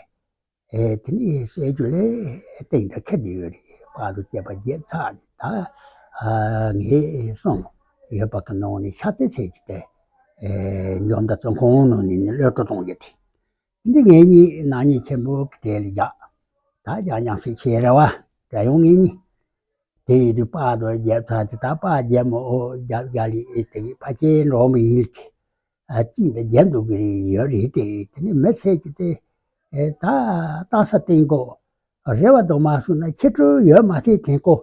ཨེ་དེ་ནས་སེ་ཨེ་ཅོ་ལས་སྟེང་དུ་ཁྱེར་བསྡད་ཡོད་རེད། པར་དུ་བཅད་པ་བརྒྱབ་ཚར་རེད། ད་ཨ་ངས་སོང་ཡོད་པ་གི་ནང་ནས་ཤ་ཚ་ཚ་གི་དེ་ཨེ་འཇོ་མདའ་བཙོན་ཁང་ནང་ནས་ནི་གློད་བཀྲོལ་གཏོང་རྒྱུ་དེ། འདི་ངེད་གཉིས་ནག་ཉེས་ཆེན་པོ་གི་གྲལ་ལ་བཞག་ད་རྒྱ་མཉམ་བསྲེས་བྱས་རེད་བ། རྒྱ་ཡོང་ངེད་གཉིས། དེ་ཡི་དུས་པར་དུ་བརྒྱབ་ཚར་དེ་ད་པར་རྒྱབ་མོ་ཨོ་རྒྱབ་རྒྱ་ལི་ཨེ་དེ་གི་ཕ་ཆེ་འགྲོ་མི་ཡིན་ལ་དེ། ཨ་ཅི་འདྲ་རྒྱབ་འདུག་གི་རེད་ཡོད་རེད་དེ། དེ་ནི་མི་ཚེ་གི་དེ་ཨེ་ད་ལྟ་ས་སྟེང་གོ་རེ་བ་དུ་མ་སོང་ན་ཁྱི་སྤྲོ་ཡོད་མ་ཐེ་དེ་གོ་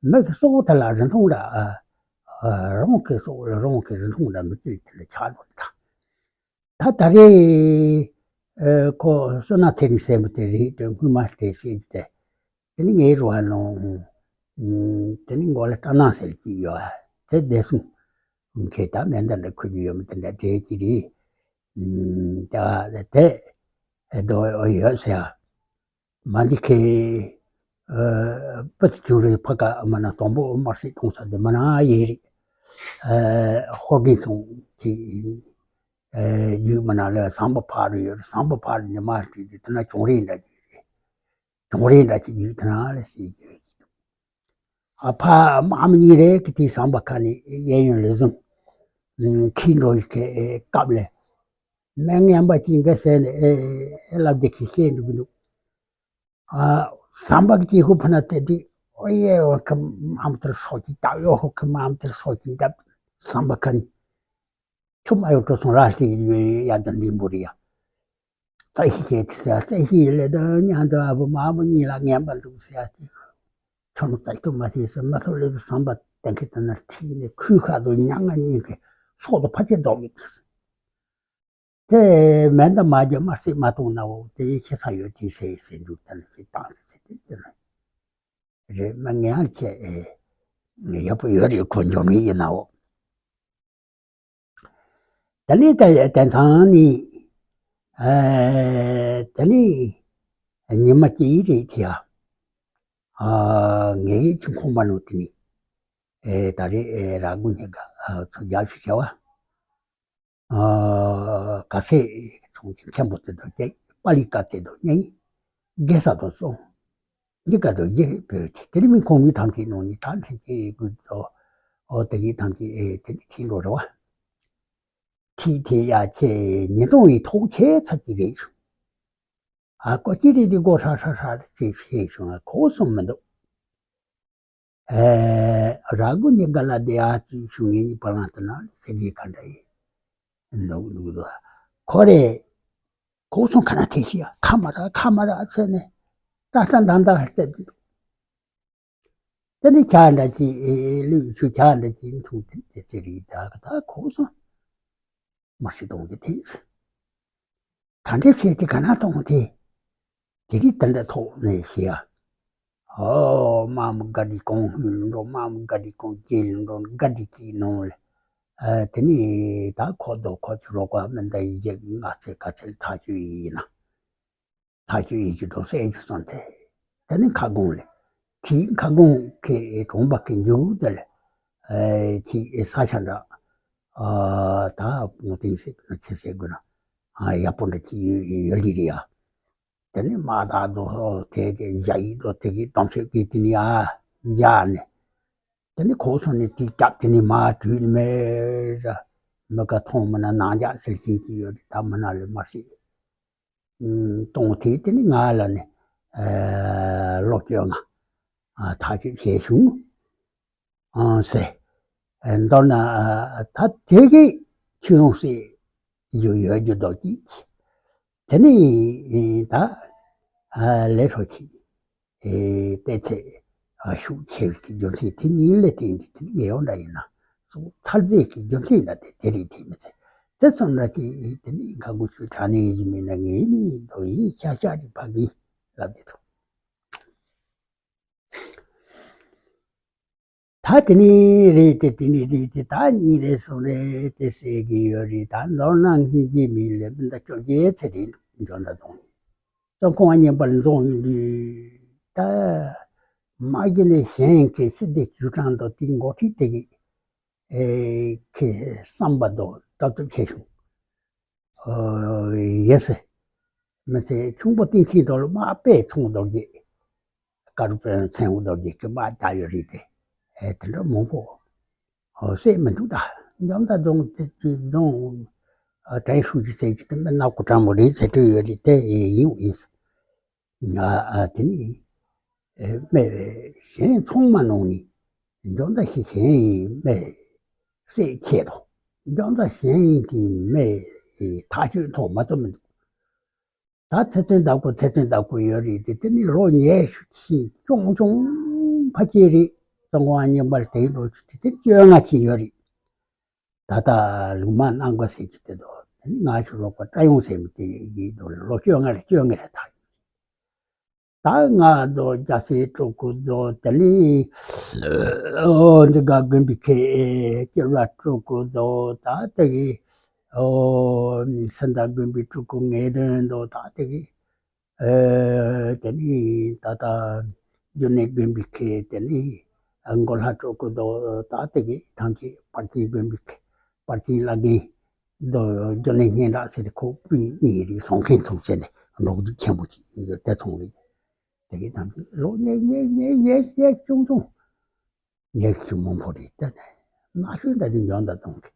མི་གི་སྲོག་དེ་ལ་རིན་ཐུང་འདྲ་ཨ་རང་གི་སྲོག་རང་གི་རིན་ཐུང་འདྲ་མི་བརྩི་དེ་ལ་ཆགས་འགྲོ་ད། ད་ད་རེས་ཨེ་ཁོ་བསོད་ནམས་ཚེ་རིང་ཟེར་མི་དེ་རེད་དེ་སྔོན་མ་དེ་ཟེར་གྱི་དེ། དེ་ནི་ངའི་རུ་བ་ལོང་། དེ་ནི་མགོ་ལ་སྐྲ་ནག་ཟེར་གྱི་ཡོད་ཨ། དེ་བདེ་སྲུང་ཁྱེད་ད་མེ་མདའ་འདྲ་ཁུར་གྱི་ཡོད་མི་དེ་འདྲ་འདྲེས་ཀྱི་རེད། ད་དེ་ཨེ་དོ་ཡོད་ཟེར་ཨ། མ་འདི་ཁའི་ཨ་པུ་ཏི་ཅུང་རེ་ཕ་ཀ་མ་ན་དང་པོ་དམར་སེར་གཏོང་ས་དེ་མ་ན་ཡེ་རེད། ཨ་ཧོར་གིན་ཚོང་གི་ཨ་རྒྱུད་མ་ན་ལ་ཟམ་པ་ཕ་རུ་ཡོད་རེད། ཟམ་པ་ཕ་རུ་ནས་མར་བྲིས་དུས་དེ་ན་ཅུང་རེ་འདྲ་གི་རེད། ཅུང་རེ་འདྲ་གི་རྒྱུད་དེ་ན་ལ་སེ་ཡོད་ཀྱི་འདུག་ཨ་ཕ་མ་མི་གཉིས་རེད་གི་དེ་ཟམ་པ་ཁ་ནས་གཡས་གཡོན་ལ་བཟུང་ཁྱི་འགྲོ་ཡི་གི་སྐབས་ལ། མི་ངན་པ་ཅིག་འགའ་ཟེར་ནས་ཨེ་ཨེ་ལབ་བདེ་ཁྱི་བཤད་འདུག་གི་འདུག་ཨ་ཟམ་པ་གི་ཅི་ཧུ་ཕ་ན་ཏེ་དི་ཨོ་ཡེ་ཨོ་ཁི་མམ་ཏེར་སོ་ཅི་ཏ་ཡོ་ཧུ་ཁི་མམ་ཏེར་སོ་ཅི་འདབ་ཟམ་པ་ཁ་ནི་ཆུ་མ་ཡོ་ཏོ་སོང་ར་ཏི་ཡོ་ཡ་ད་འདི་འབུ་རི་ཡ་ཙ་ཧི་ཁེ་ཏི་སེ་ཙ་ཧི་ལེ་ད་ཉ་ད་ཨ་བུ་མ་བུ་གཉིས་ལ་ངན་པ་འདུག་ཟེར་ཡ་ཅི་ཁྱོད་ནི་ཙ་ཏུ་མ་ཏི་སེ་མ་ཐོ་ལེ་ད་ཟམ་པ་ཏན་ཁེ་ད་ན་ཐི་ནི་ཁུ་ཁ་དོ་ཉ་ང་གཉིས་ཁེ་སོ་དོ་ཕ་ཅེ་རྫོགས་ཡོད་ཏི་སེ། དེ་མེ་མདའ་མ་རྒྱབ་དམར་སེར་མ་གཏོང་ན་འོ་དེ་ཁྱད་མཚར་ཡོད་དེ་ཟེར་ཟེར་འདུག་ད་ནི་ཅི་བཏང་ཟེར་ཟེར་དེ་ཅི་རེད། མ་ངན་ཆེ་ཨེ་ཡག་པོ་ཡོད་རེད། ཁོ་འཇོག་མི་ཡིན་ན་འོ། ད་ནི་ད་དེང་སང་ནི་ཨེ་ད་ནི་ཉི་མ་གཅིག་རེད་དེ་ཡ། ཨ་ངེད་ཀྱི་ཁྱིམ་ཁོང་པ་ནོ་དེ་ནི་ཨེ་ད་རེས་ཨེ་ར་དགུ་ཉི་ག་ཨ་ཚོ་རྒྱག་ཞུ་བྱ་བ། ཨ་ག་ཚད་ཚོང་ཆེན་ཆེན་པོ་དེ་དང་བཅས་པ་ལི་ཀ་དེ་དང་གཉིས་དགེ་ས་དང་སོང་། འདི་ག་དང་གཞི་བོད་དེ་དེ་རིང་མི་ཁོང་མི་ཐམས་ཅད་ནང་ནས་ད་ཐེངས་ཀྱི་དགོས་དོ་ཨོ་དེ་གི་ཐམས་ཅད་ཨེ་དེ་འདི་ཁྲིད་འགྲོ་རེ་བ། ཁྲིད་དེ་ཡ་ཆེ་ཉིས་སྟོང་ཡི་ཐོག་ཆེ་ཚ་གི་རེད་བྱུང་། ཨ་ཀོ་ཅི་རེད་དེ་སྒོ་ཧྲ་ཧྲ་ཧྲ་རེད་ཅེས་བཤད་བྱུང་ཨ་ཁོ་སོང་མི་འདུག་ཨེ་ར་དགུ་ཉི་ག་ལ་དེ་ཨ་ཙུ་ཞུ་ངེད་གཉིས་བར་ལ་དུ་ན་ལི་སེ་གི་ཁ་འདྲ་ཡིན་འདུག་འདུག་འདུག་ཁོ་རེ་ཁོ་སོང་ཁ་ན་ཐེ་ཤི་ཡ་ཁ་མ་ར་ཁ་མ་ར་ཚེ་ནས་ཏ་ཏ་འདང་འདང་ཧར་ཙེ་འདུག་དེ་ནི་ཁྱ་འདྲ་ཅི་ཨེ་ལུས་ཆུ་ཁྱ་འདྲ་ཅི་འཐུང་དེ་དེ་ཚེ་རི་ད་ག་ད་ཁོ་སོང་མ་སི་གཏོང་གི་དེ། ད་འདྲའི་ཁྱེད་དེ་ག་ན་གཏོང་དེ། དེ་རིགས་དེ་འདྲ་ཐོག་ནས་ཤེས་ཡ། ཨོ་མ་མོ་དགའ་འདི་གོང་ཧུལ་འགྲོ་མ་མོ་དགའ་འདི་གོང་རྒྱལ་འགྲོ་དགའ་འདི་ཀྱི་ནང་ལ། ཨ་དེ་ནི་ད་ཁོ་དོ་ཁོ་ཚོ་རོགས་པ་མི་འདའ་ཡི་ཡག་ང་ཚེ་ག་ཚེ་ཐག་གཅོད་ཡིན་ན། ཐག་གཅོད་ཡིན་གྱི་འགྲོ་སེ་ཨེ་ཅི་སོང་དེ། དེ་ནི་ཁ་སྒོང་ལ། དེའི་ཁ་སྒོང་གི་གྲོང་པ་གི་མཇུག་དེ་ལ། ཨ་དེའི་ས་ཆ་འདྲ། ཨ་ད་སྤུངས་ཐིང་ཟེར་དགོས་ན་ཆེ་ཟེར་དགོས་ན། ཨ་ཡག་པོ་འདྲ་ཅིག་ཡོད་ཡོད་ལི་རེད་ཡ། དེ་ནས་མ་དག་དོ་དེ་གི་ཡ་ཡིག་དོ་དེ་གི་གཏམ་ཤོད་ཀྱི་དེ་ནི་ཡ་ཡ་ནས། དེ་ནི་ཁོ་སོང་ནས་དེ་སྐྱབས་དེ་ནི་མ་དྲུད་ནི་མེད་ར། མི་ག་མཐོང་མི་ན་ནང་འཇག་ཟེར་བཞིན་གྱི་ཡོད་རེད། ད་མི་ན་ལས་མ་སྲིད། གཏོང་དེ་དེ་ནི་ང་ལ་ནི་ལོ་བཅོ་ལྔ་ཐག་གཅོད་བྱས་བྱུང་ཟེར། མདོར་ན་ད་དེ་གི་ཁྱི་ལོང་སྲིད་ རྒྱུ་ཡོད་རྒྱུ་འདུག་ཅིག་དེ་ནས་ད་ལས་སྲོག་ཆེ་བལྟས་ཚེ་ཤུགས་ཆེ་བའི་རྒྱུ་མཚན་དེ་གཉིས་ལས་བརྟེན་ཏེ་དེ་ནི་ངེས་པ་འདྲ་ཡིན་ན་སོགས་ཚར་རྫས་ཀྱི་རྒྱུ་མཚན་འདྲ་དེ་དེ་རེད་དེ་མི་ཚེ་དེ་ཙམ་འདྲ་ཅིག་དེ་ནི་ཁ་དགུ་ཤུ་དྲ་ནས་ཡིན་མིན་ན་ངེས་ནི་འདུག་ཡིན་ཤ་ཤ་ཅིག་ཕ་གི་ལབ་དེ་ཐུབ། ད་དེ་ནི་རེད་དེ་དེ་ནི་རེད་དེ་ད་གཉིས་རེད་གསུམ་རེད་དེ་ཟེར་གི་ཡོད་རེད། ད་མདོར་ན་སྔོན་རྗེས་མི་ལས་མི་འདའ་བཅོ་བརྒྱད་ཚེ་རིང་འབྱོར་འདའ་གཏོང་ནི་ཙོང་ཁོང་བ་ཉན་པར་འཛོང་ཡོད་དུས་ད་མ་གི་ནས་གཞན་གྱི་ཤི་སྡེ་ཇུས་དྲང་དུ་དེའི་འགོ་ཁྲིད་དེ་གི་ཨེ་ཁྱེད་བསམ་པ་དོ་ལྟ་ཚུལ་ཆེ་བྱུང་། ཡེ་སི། མི་ཚེ་ཁྱུང་པོ་སྟེང་ཁྱིན་དོ་ལ་མ་དཔེ་ཚོང་རྡོ་རྗེ། དཀར་པོའི་མཚན་འུ་རྡོ་རྗེ་སྐྱིད་པ་བཏགས་ཡོད་རེད་དེ། ཨེ་དེ་འདྲ་མང་པོ། ཧོ་སྲས་མི་འདུག་ད། འཇམ་ད་རྫོང་དེ་ཅི་རྫོང་། ཨ་དྲན་ཤུགས་ཀྱི་ཚད་ཀྱི་དེ་མི་ནག་པོ་དྲང་མོ་རེད་ཚད་སྤྲོད་ཡོད་རེད་དེ་ཨེ་ཡིན་ཡིན། ང་ཨ་དེ་ནི། ཨེ་སྨྲས་པས་གཞན་ཚོང་མ་གནང་ནི། འཇམ་ད་ཞིག་གཞན་ཡིན་སྨྲས། སྲས་ཁྱེད་དོ། འཇམ་ད་གཞན་ཡིན་གྱི་སྨྲས་ཐག་གཅོད་ཐོག་མ་ཚོམ་མི་འདུག་ད་ཚེ་བཙོན་བདག་པོ་ཚེ་བཙོན་བདག་པོ་ཡོད་རེད་དེ་དེ་ནི་ལོ་ཉེ་ཤུ་ཕྱིན་ཅུང་ཅུང་ཕ་སྐྱེས་རེད། གཙང་ཁོང་བ་ཉན་པར་དེའི་ལོ་ཆུ་དེ་དེར་བཅོ་ལྔ་ཕྱིན་ཡོད་རེད། ད་ལྟ་ལུང་མ་གནང་དགོས་ཟེར་གྱི་དེ་དོ་དེ་ནི་ང་ཞིག་ལོག་པ་བཀྲ་ཡོང་ཟེར་མི་དེ་ཡིན་དོ་ལོ་བཅོ་ལྔ་རེ་བཅོ་ལྔ་རེ་ཐག་ད་ང་དོ་རྒྱ་སེ་ཕྲུ་གུ་དོ་དེ་ནི་ཨོ་འདི་ག་དགོན་པའི་ཁེ་སྐྱེར་བ་ཕྲུ་གུ་དོ་ད་དེ་གི་ཨོ་སེམས་དང་དགོན་པའི་ཕྲུ་གུ་ངེས་དོན་དོ་ད་དེ་གི་ཨེ་དེ་ནི་ད་ལྟ་རྒྱུ་ནས་དགོན་པའི་ཁེ་དེ་ནི་མགོ་ལྷ་ཕྲུ་གུ་དོ་ད་དེ་གི་ཐང་གི་པར་ཆེན་དགོན་པའི་ཁེ་པར་ཆེན་བླ་རྒན་དོ་རྒྱུ་ནས་སྙན་གྲགས་ཟེར་ཏེ་ཁོ་སྤུན་གཉིས་རེད་སོང་མཁན་ཚོང་བྱས་ནས་འགྲོ་རྒྱུ་ཆེན་པོ་ཅིག་ཡོད་དེ་ཚོང་རེད། དེ་གི་ཐང་གི་ལོ་ཉེ་ཉེ་ཉེ་ཉེ་ཉེ་ཆུང་ཆུང་ཉེ་ཆུང་མང་པོ་རེད་དེ་ནས་ན་ཤོད་འདྲ་དེ་འཇོན་ད་ཚོང་གི་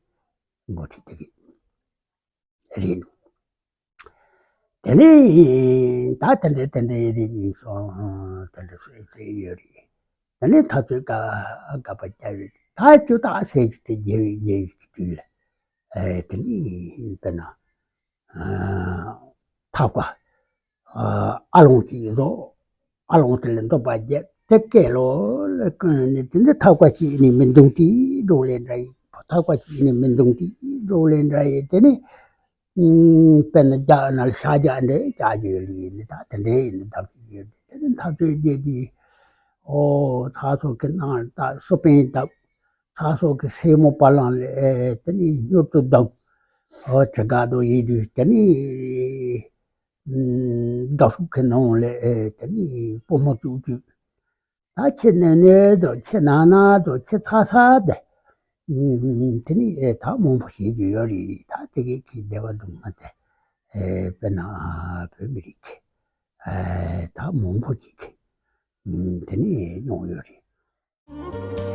འགོ་ཁྲིད་དེ་གི་རེད། དེ་ནས་ད་དེ་འདྲའི་དེ་འདྲའི་རེད་ཡིན་སོང་དེ་འདྲ་སོ་ཟེར་ཡོད་རེད། དེ་ནས་ད་ཚོད་ཀ་དགའ་པ་རྒྱ་ཡོད་ད་ཅུ་ད་ཟེར་གྱི་དེ་རྒྱལ་བའི་རྒྱལ་བའི་གི་དུས་ལ་དེ་ནས་དཔེར་ན་ཐག་པ་ཨ་ལོང་གཅིག་བཟོ། ཨ་ལོང་དེ་ལ་འདོད་པ་རྒྱས་དེ་སྐད་ལོ་ལ་ཀུན་ནས་དེ་འདྲ་ཐག་པ་གཅིག་ནི་མི་འདུག་དེའི་སྒྲོག་ལས་འདྲ་ཡི་ཐག་པ་གཅིག་ནི་མི་འདུག་དེའི་སྒྲོག་ལས་འདྲ་ཡི་དེ་ནི། དཔེར་ན་རྒྱ་ན་ལ་ཤ་རྒྱ་འདྲེ་རྒྱ་རྒྱུ་ལི་ནི་ད་དེ་འདྲའི་ནི་བདག་གི་ཡོད་དེ་ནི་འཐབ་རྩོད་རྒྱས་དེ་ཨོ་ཚ་སོགས་ཀྱི་ནང་ད་སོ་པན་བཏབ། ཚ་སོགས་ཀྱི་སེ་མོ་པ་ལང་ལས་དེ་ནི་མྱུར་དུ་བདག་ཨོ་དྲི་ག་དོ་ཡི་དུས་དེ་ནི་ཨུམ་ཟླ་ཧྲུག་གི་ནང་ལས་ཨེ་དེ་ནི་སྤོ་མོ་བཙུགས་དུས། ད་ཁྱེད་ནས་ནས་དོ་ཁྱེད་ནང་ན་དོ་ཁྱེད་ཚ་ཚ་དེ། ཨུམ་དེ་ནི་ཨེ་ད་མང་པོ་བཤད་རྒྱུ་ཡོད་རེད། ད་དེ་གའི་ཁྱེད་བདེ་བ་འདུག་མ་དེ་ཨེ་དཔེར་ན་བོད་མི་རིགས་ཀྱི་ཨེ་ད་མང་པོ་ཅིག་གི་ཨུམ་དེ་ནི་མྱོང་ཡོད་རེད།